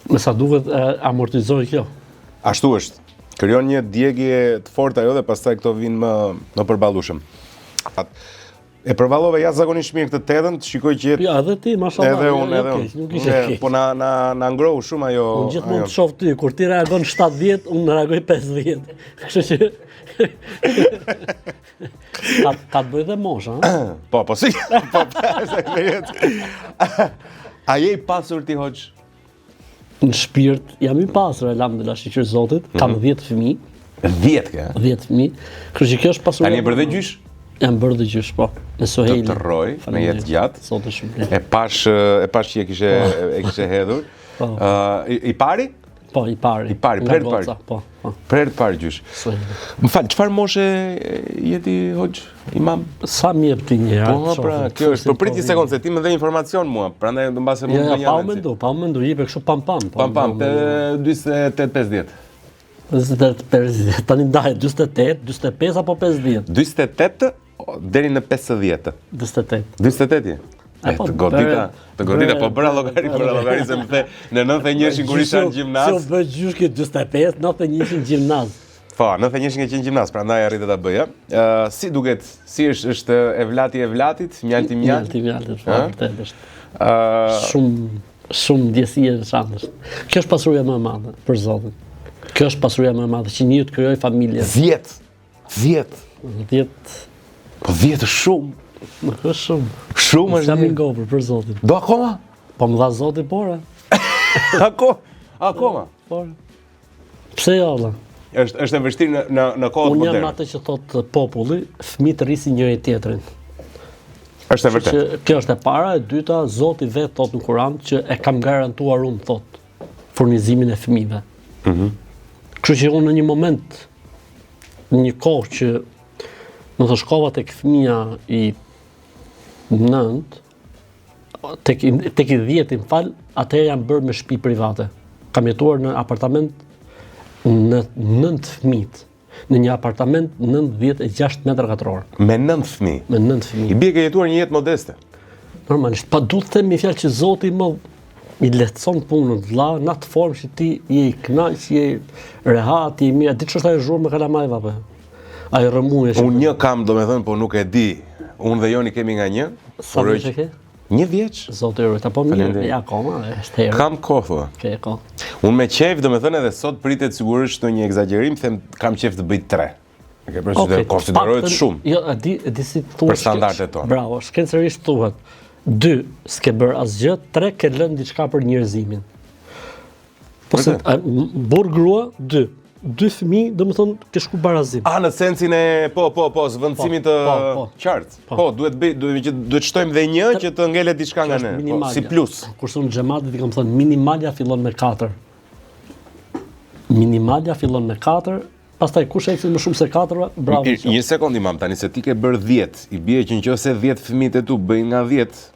Me sa duket e amortizoi kjo. Ashtu është. Krijon një djegie të fortë ajo dhe pastaj këto vinë më më përballueshëm. E përballove jashtëzakonisht mirë këtë tetën, të shikoj që jetë. Ja, edhe ti, mashallah. Edhe unë, edhe unë. Nuk ishte keq. Po na na na ngrohu shumë ajo. Unë gjithmonë të shoh ty, kur ti reagon 70, unë reagoj 50. Kështu që ka ka të bëjë dhe mosha, ha? Po, po si. Po, po, është eksperiencë. A je i pasur ti hoxhë? Në shpirt jam i pasur, elhamdulilah, shyqyr Zotit, mm -hmm. kam 10 fëmijë. 10 ke? 10 fëmijë. Kështu që kjo është pasuri. Tani je bërë dhe gjysh? Jam bërë dhe gjysh, po. Me Suhejlin. Të të rroj, me jetë gjatë. Zoti shumë. E pash e pash që e kishe po. e kishe hedhur. Po. Uh, i, i pari? Po, i pari. I pari, për herë të parë. Po, po. Për herë të parë gjysh. Më fal, çfarë moshe je ti hoxhë, imam? Sa më jep ti një herë? Po, pra, kjo është. Po prit një sekondë se ti më dhe informacion mua, prandaj do mbase mund të jo, jo, pa u mendu, pa u mendu, jepe kështu pam pam. Po, pam pam, 48 50. 48 50. Tani ndaje 48, 45 apo 50? 48 deri në 50. 48. 48 je. E, po, të godita, të godita, po bëra llogari, bëra llogari se më the në 91-shin kur isha në gjimnaz. Si u bë gjysh ke 45, 91-shin gjimnaz. Po, 91-shin ke qenë gjimnaz, prandaj arrita ta bëja. Ë, si duket, si është është evlati evlatit, mjalti mjaltit? Mjalti mjaltit, po, vërtet është. Ë, shumë shumë ndjesi e veçantë është. Kjo është pasuria më e madhe për Zotin. Kjo është pasuria më e madhe që njeriu të krijojë familje. 10 10. 10. Po 10 është shumë. Nuk është shumë. Shumë është. Jam i ngopur për Zotin. Do akoma? Po më dha Zoti por. Akoma. Akoma. Po. Pse jo valla? Është është e vështirë në në në kohët moderne. Unë jam atë që thot populli, fëmijët rrisin njëri tjetrin. Është e vërtetë. Që kjo është e para, e dyta, Zoti vetë thot në Kur'an që e kam garantuar unë thot furnizimin e fëmijëve. Mhm. Mm Kështu që unë në një moment në një kohë që më të shkova tek fëmija i nënt, tek, tek i dhjeti, më fal, atëherë jam bërë me shtëpi private. Kam jetuar në apartament në nënt fëmijët, në një apartament 96 metra katror. Me nënt fëmijë? Me nënt fëmijë. I bie ke jetuar një jetë modeste? Normalisht, pa du të them një fjalë që Zoti më i lehtëson punën vëlla në atë formë që ti je i kënaqur, je rehat, je mirë, di ç'është ajo zhurmë e kalamajve apo. Ajo rrëmujë që Unë një kam, domethënë, po nuk e di. Unë dhe Joni kemi nga një. Sa vjeç e ke? Një vjeç. Zoti ruajt, apo mirë, ja akoma, është herët. Kam kohë, thua. Ke kohë. Unë me qejf, domethënë edhe sot pritet sigurisht ndonjë ekzagjerim, them kam qejf të bëj tre. E ke parasysh okay, konsiderohet shumë. Jo, e di, e di si thuhet. Për standardet tona. Bravo, shkencërisht thuhet. Dy, s'ke bërë asgjë, tre ke lënë diçka për njerëzimin. Po se burrë grua, dy. Dy fëmijë, domethënë ke shku barazim. A në sensin e po po po zëvendësimit po, të po, po, qartë. Po. po, duhet bëj, duhet që duhet shtojmë dhe një që të ngelet diçka nga ne. Po, si plus. Kurse unë xhematit i kam thënë minimalja fillon me 4. Minimalja fillon me 4, pastaj kush ecën më shumë se 4, bravo. Një, një sekond imam tani se ti ke bërë 10, i bie që nëse 10 fëmijët e tu bëjnë nga 10,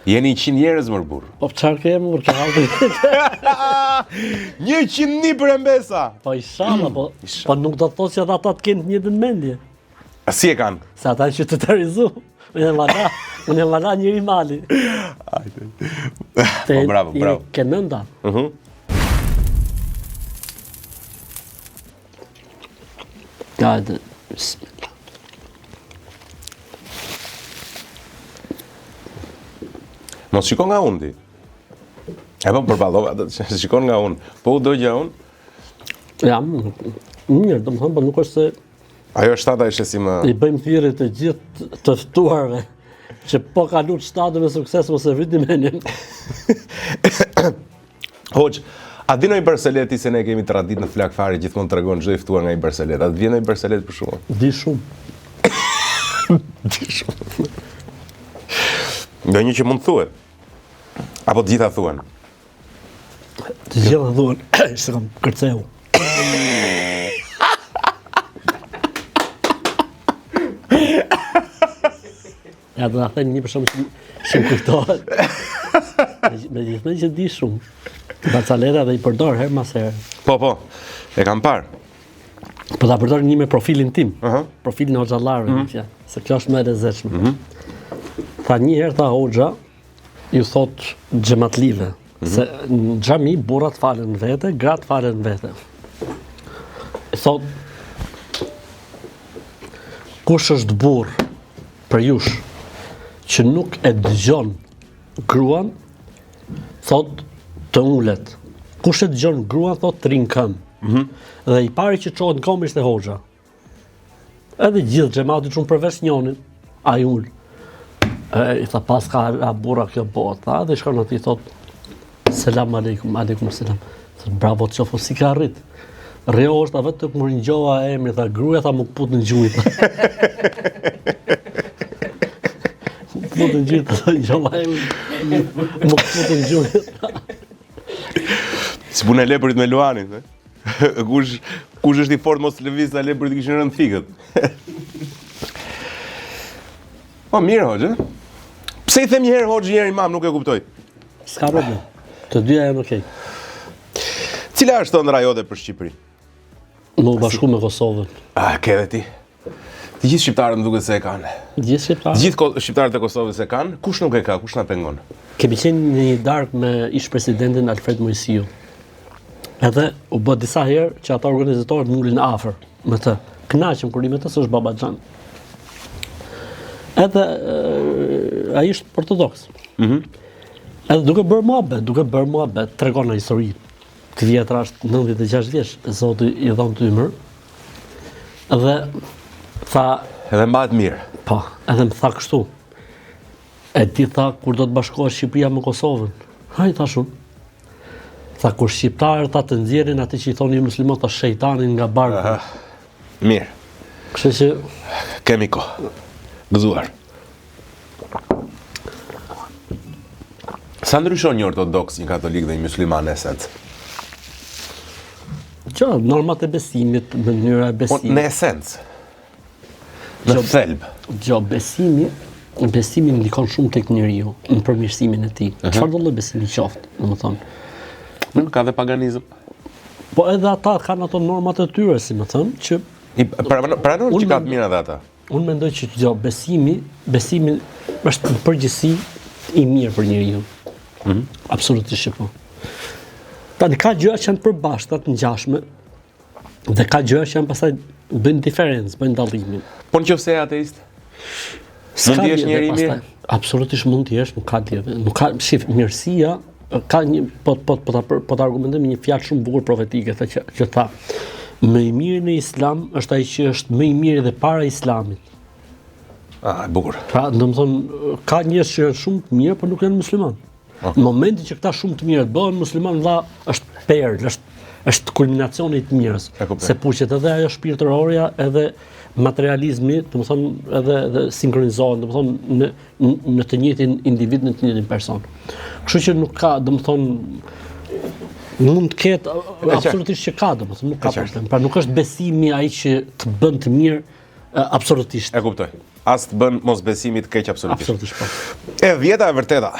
Jeni 100 njerëz mor burrë. Po çfarë ke mor ke halli? 100 nipër e mbesa. Po ishalla, po po nuk do të thotë që ata të kenë të njëjtën mendje. A si e kanë? Se ata janë qytetarizu. Unë jam hala, unë jam hala njeri mali. Hajde. Po bravo, bravo. Ke nënda. Mhm. Hajde. Bismillah. Mos shiko nga unë ti. E po përballova, atë, shikon nga unë. Po u dogja unë. Ja, mirë, domethënë, po nuk është se Ajo shtata ishte si më I bëjmë thirrje të gjithë të ftuarve që po kaluat shtatën me sukses mos e vritni mendjen. Hoxhë, a di ndonjë barsaletë ti se ne kemi traditë në Flakë Fare gjithmonë tregon çdo i ftuar nga një barsaletë. A të vjen ndonjë barsaletë për shembull? Di shumë. Di shumë. Ndonjë që mund të thuhet. Apo të gjitha thuhen? Të gjitha thuhen, se kam kërceu. Ja, do ta them një për shembull që që më kujtohet. Me gjithë që di shumë. Barcaleta dhe i përdor herë mas here. Po, po, e kam parë. Po ta përdor një me profilin tim. Uh -huh. Profilin e hoxhallarëve, mm -hmm. se kjo është më e lezetshme. Mm -hmm. Tha një herë tha hoxha, ju thot xhematlive, mm -hmm. se në xhami burrat falen vete, gratë falen vete. I thot kush është burrë prej jush që nuk e dëgjon gruan, thot të ulet. Kush e dëgjon gruan, thot të rri në këmbë. Mm -hmm. Dhe i pari që çohet në këmbë ishte hoxha. Edhe gjithë xhemati u çun përveç njonin, ai u ul. E, i tha paska hala burra kjo botë, tha, dhe i shkon aty i thot selam aleikum, aleikum selam. Thot bravo të qoftë, si ka arrit. Rri o është, vetëm kur ngjova emrin, tha gruaja tha m'u kput në gjunjë. M'u kput në gjunjë, tha ngjova emrin. M'u kput në gjunjë. Si puna e lepurit me luanin, e? Kush kush është i fortë mos lëviz, sa lepurit kishin rënë thikët. Po mirë hoxhë. Pse i them një herë hoxhë një herë imam, nuk e kuptoj. S'ka problem. Të dyja janë okay. Cila është ëndrra jote për Shqipërinë? Me u bashku me Kosovën. A, ke dhe ti? Të gjithë shqiptarët më duket se e kanë. Të gjithë shqiptarët? Të gjithë shqiptarët e Kosovës e kanë. Kush nuk e ka? Kush na pengon? Kemi qenë në një darkë me ish presidentin Alfred Moisiu. Edhe u bë disa herë që ata organizatorët më ulin afër me të. Kënaqem kur rri me të se është babaxhan. Edhe ai është ortodoks. Mhm. Mm Edhe duke bërë muhabet, duke bërë muhabet, tregon një histori të vjetra, është 96 vjeç, Zoti i dhëntë ymër. Dhe tha edhe mbahet mirë. Po, edhe më tha kështu. E di tha kur do të bashkohet Shqipëria me Kosovën. Ha i thashë unë. Tha kur shqiptarët tha të nxjerrin atë që i thonë ju muslimanët tha shejtanin nga barku. Mirë. Kështu që kemi kohë. Gëzuar. Sa ndryshon një ortodoks, një katolik dhe një musliman në esencë? Që, normat e besimit, mënyra e po, besimit. Po, në esencë, në thelb. Jo, besimi, besimi ndikon shumë tek njeriu, në përmirësimin e tij. Uh -huh. Çfarëdo lloj besimi qoftë, domethënë. Nuk ka dhe paganizëm. Po edhe ata kanë ato normat e tyre, si me thënë, që I pranon që ka të mira dhe ata. Unë mendoj që jo, besimi, besimi është në përgjithësi i mirë për njeriun. Mm -hmm. Absolutisht që po. Tani ka gjëra që janë të përbashkëta, të ngjashme dhe ka gjëra që janë pastaj Bëjnë diferencë, bëjnë dallimin. Po në qoftë se je ateist? Mund të jesh njeri i mirë? Absolutisht mund të jesh, nuk ka lidhje. Nuk ka, shif, mirësia ka një po po po ta po ta argumentoj me një fjalë shumë bukur profetike, tha që që tha më i miri në Islam është ai që është më i miri dhe para Islamit. Ah, e bukur. Pra, domethënë ka njerëz që janë shumë të mirë, por nuk janë muslimanë. Okay. Në momentin që këta shumë të mirë bëhen musliman vlla është perlë, është është kulminacioni i të mirës. Se puqet edhe ajo shpirtërorja, edhe materializmi, domethënë edhe edhe sinkronizohen, domethënë në në të njëjtin individ, në të njëjtin person. Kështu që nuk ka, domethënë mund të ketë absolutisht që ka, domethënë nuk ka problem. Pra nuk është besimi ai që të bën të mirë absolutisht. E kuptoj. As të bën mosbesimi të keq absolutisht. Absolutisht po. E dhjeta e vërteta.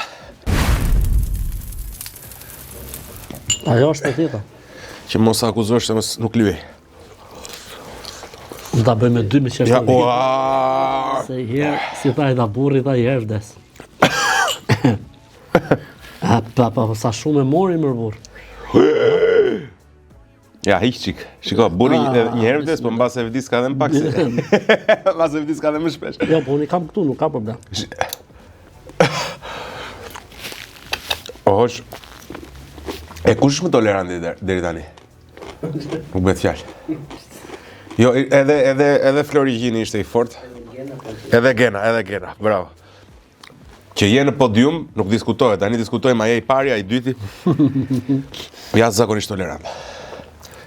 Ajo është e dhjeta. Që mos akuzosh se mos nuk lyej. Unë ta bëj me dy me qeshtë. Ja, ua. Se i herë, si tha i dha burri, tha i herë vdes. A, pa, pa, sa shumë e mori mër burrë. Ja, hiq çik. Shiko, burri ah, një herë vdes, po mbase vdis ka dhe më pak se. Mbase vdis ka dhe më shpesh. Jo, po unë i kam këtu, nuk ka problem. O hoxhë. E kush është më toleranti deri tani? Nuk bëhet fjalë. Jo, edhe edhe edhe Flori Gjini ishte i fortë. Edhe Gena, edhe Gena. Bravo. Që je në podium, nuk diskutohet. Tani diskutojmë a je i pari, a i dyti. Jashtëzakonisht tolerant.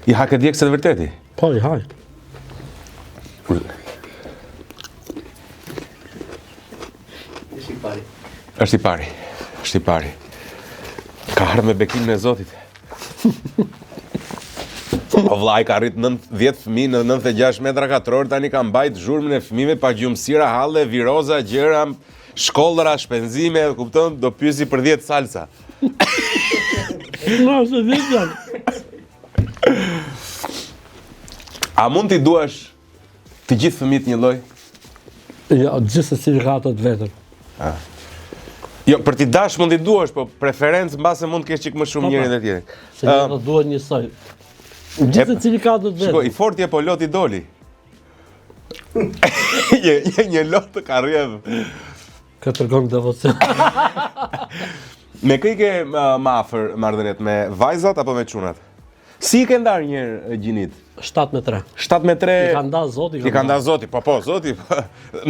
I ha ke djegëse të vërteti? Po, i haj. Është i pari. Është i pari. Është i pari. Ka ardhur me bekimin e Zotit. O vlla, ai ka rrit 10 fëmijë në 96 metra katror, tani ka mbajt zhurmën e fëmijëve pa gjumësira, halle, viroza, gjëra, shkollëra, shpenzime, kupton, do pyesi për 10 salca. Ma se 10 janë. A mund t'i duash Të gjithë fëmijët një lloj? Jo, gjithsecili ka atë të vetën. Ah. Jo, për t'i dash mund t'i duash, po preferencë mbase mund të kesh çik më shumë po, njërin po. dhe tjetrin. Se uh, do duhet njësoj. Gjithsecili ka atë të vetën. Shiko, i forti e po loti doli. një, një, një lot të ka rrjedh. Këtë tregon devocion. me kë i ke më afër marrëdhëniet, me vajzat apo me çunat? Si i ke ndarë njëherë gjinitë? 7 me 3. 7 me 3. I ka nda Zoti. I ka nda Zoti, po po, Zoti.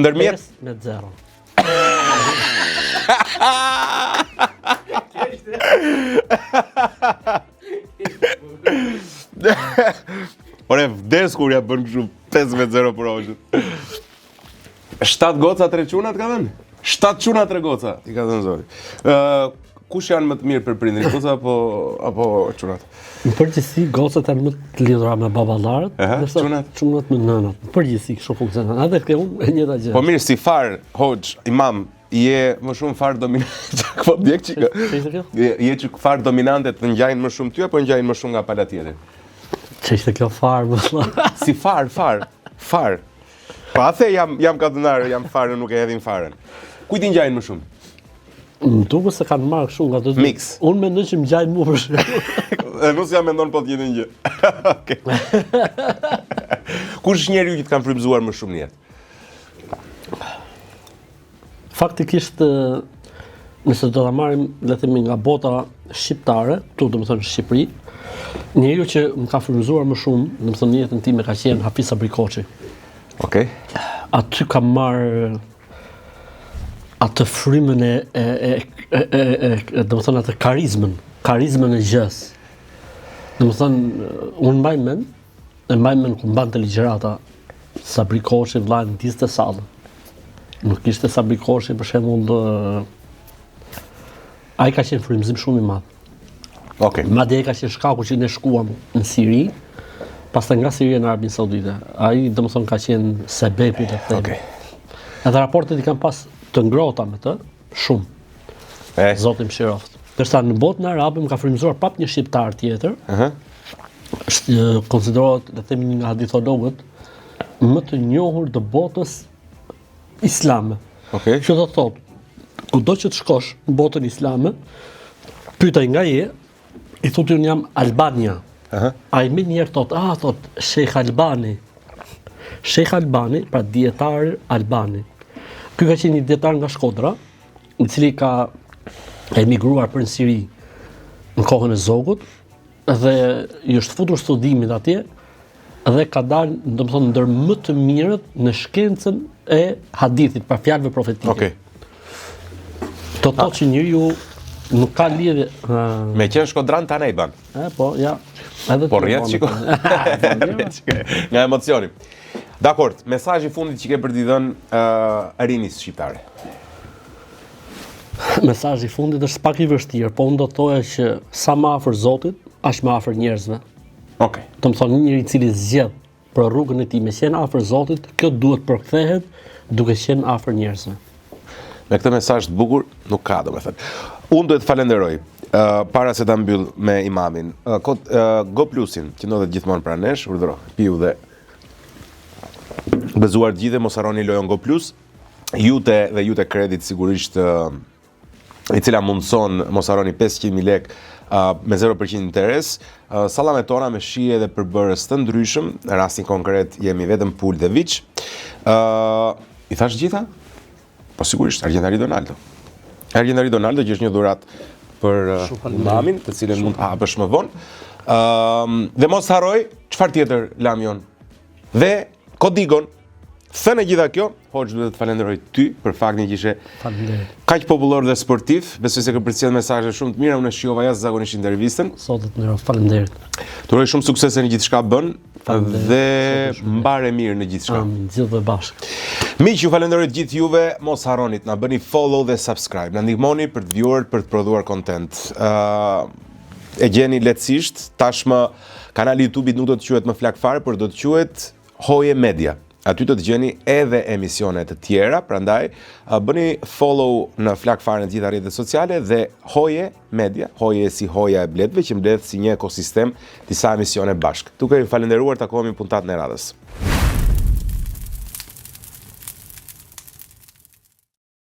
Ndërmjet 5 me 0. Ore, vdes kur ja bën kështu 5 me 0 për hoxhën. 7 goca 3 çuna të ka dhënë? 7 çuna 3 goca i ka dhënë Zoti. Ë kush janë më të mirë për prindërit, goca apo apo çunat? Në përgjithësi gocat janë më të lidhura me baballarët, ndërsa çunat çunat me nënat. Në përgjithësi kështu funksionon. Edhe te unë e njëjta gjë. Po mirë si far hoxh, imam, je më shumë far dominante. Po djeg çika. Je, je çik far dominante të ngjajnë më shumë ty apo ngjajnë më shumë nga pala tjetër? Ç'ishte kjo far, më vëlla? Si far, far, far. Pa the jam jam katunar, jam farën, nuk e hedhim farën. Kujt i ngjajnë më shumë? Më duket se kanë marrë kështu nga të dy. Mix. Unë mendoj që më ngjajnë mua për shembull. Dhe nusja mendon po të njëjtën gjë. Okej. Kush është njeriu që të ka frymëzuar më shumë në jetë? Faktikisht nëse do ta marrim, le të themi nga bota shqiptare, këtu domethënë në Shqipëri, njeriu që më ka frymëzuar më shumë, domethënë në jetën time ka qenë Hafiz Sabri Koçi. Okej. Okay. Aty kam marrë atë frymën e e e e e, e, e domethënë atë karizmën, karizmën e gjës. Domethënë unë mbaj mend E mbaj mend kur mbante ligjërata Sabri Koçi vlla ndizte sallën. Nuk ishte Sabri Koçi për shembull ai ka qenë frymëzim shumë i madh. Okej. Okay. Madje ai ka qenë shkaku që ne shkuam në Siri, pastaj nga Siria në Arabinë Saudite. Ai domethënë ka qenë sebepi të themi. Okej. Okay. Edhe raportet i kam pas të ngrohta me të, shumë. E. Zoti mëshiroftë. Ndërsa në botën arabe më ka frymëzuar prap një shqiptar tjetër. Ëh. Uh -huh. Është konsiderohet, le të themi, një nga hadithologët më të njohur të botës islame. Okej. Okay. Që do të thotë, kudo që të shkosh në botën islame, pyet ai nga je, i thotë unë jam Albania. Ëh. Uh -huh. Ai menjëherë thotë, ah, thotë Sheikh Albani. Shejh Albani, pra dietar Albani. Ky ka qenë një dietar nga Shkodra, i cili ka emigruar për në Siri në kohën e Zogut dhe i është futur studimit atje dhe ka dalë, domethënë, ndër më të mirët në shkencën e hadithit, pra fjalëve profetike. Okej. Okay. Do të thotë që njeriu nuk ka lidhje me qenë shkodran tani i bën. E po, ja. Edhe po rrjet çiko. Nga emocioni. Dakord, mesazhi i fundit që ke për t'i dhënë uh, rinisë shqiptare. Mesazhi i fundit është pak i vështirë, po unë do të thoja që sa më afër Zotit, aq më afër njerëzve. Okej. Okay. Domethënë një njeri i cili zgjedh për rrugën e tij me qenë afër Zotit, kjo duhet përkthehet duke qenë afër njerëzve. Me këtë mesazh të bukur nuk ka domethënë. Unë duhet të falenderoj uh, para se ta mbyll me imamin. Uh, kod, uh, Go Plusin, që ndodhet gjithmonë pranë nesh, urdhëro, piu dhe gëzuar të gjithë, mos harroni lojën Go Plus. Jute dhe Jute Credit sigurisht uh, e cila mundëson, mos harroni 500.000 lek uh, me 0% interes, uh, sallamet tona me shije dhe përbërës të ndryshëm, në rastin konkret jemi vetëm pulë dhe viç. Uh, I thashë gjitha? Po sigurisht, Argjendari Donaldo. Argjendari Donaldo që është një dhuratë për uh, imamin, të cilën mund ta hapësh më vonë. Uh, dhe mos harroj, çfarë tjetër lamë Jon? Dhe Kodigon, thënë e gjitha kjo, Hoxhë duhet të falenderoj ty për faktin që ishe Faleminderit. Kaq popullor dhe sportiv, besoj se ke përcjellë mesazhe shumë të mira, unë e shijova jashtëzakonisht intervistën. Zoti të nderoftë, faleminderit. Të uroj shumë suksese në gjithçka bën dhe mbarë e mirë në gjithçka. Amin, gjithë dhe bashkë. Miq, ju falenderoj të gjithë juve, mos harroni të na bëni follow dhe subscribe. Na ndihmoni për të vijuar për të prodhuar content. Ë uh, e gjeni lehtësisht, tashmë kanali i YouTube-it nuk do të quhet më Flakë Fare, por do të quhet Hoje Media. Aty do të gjeni edhe emisione të tjera, prandaj bëni follow në Flakë Fare në të gjitha rrjetet sociale dhe Hoje Media, Hoje si hoja e bletëve që mbledh si një ekosistem disa emisione bashkë. Duke ju falenderuar, takohemi puntatën e radhës.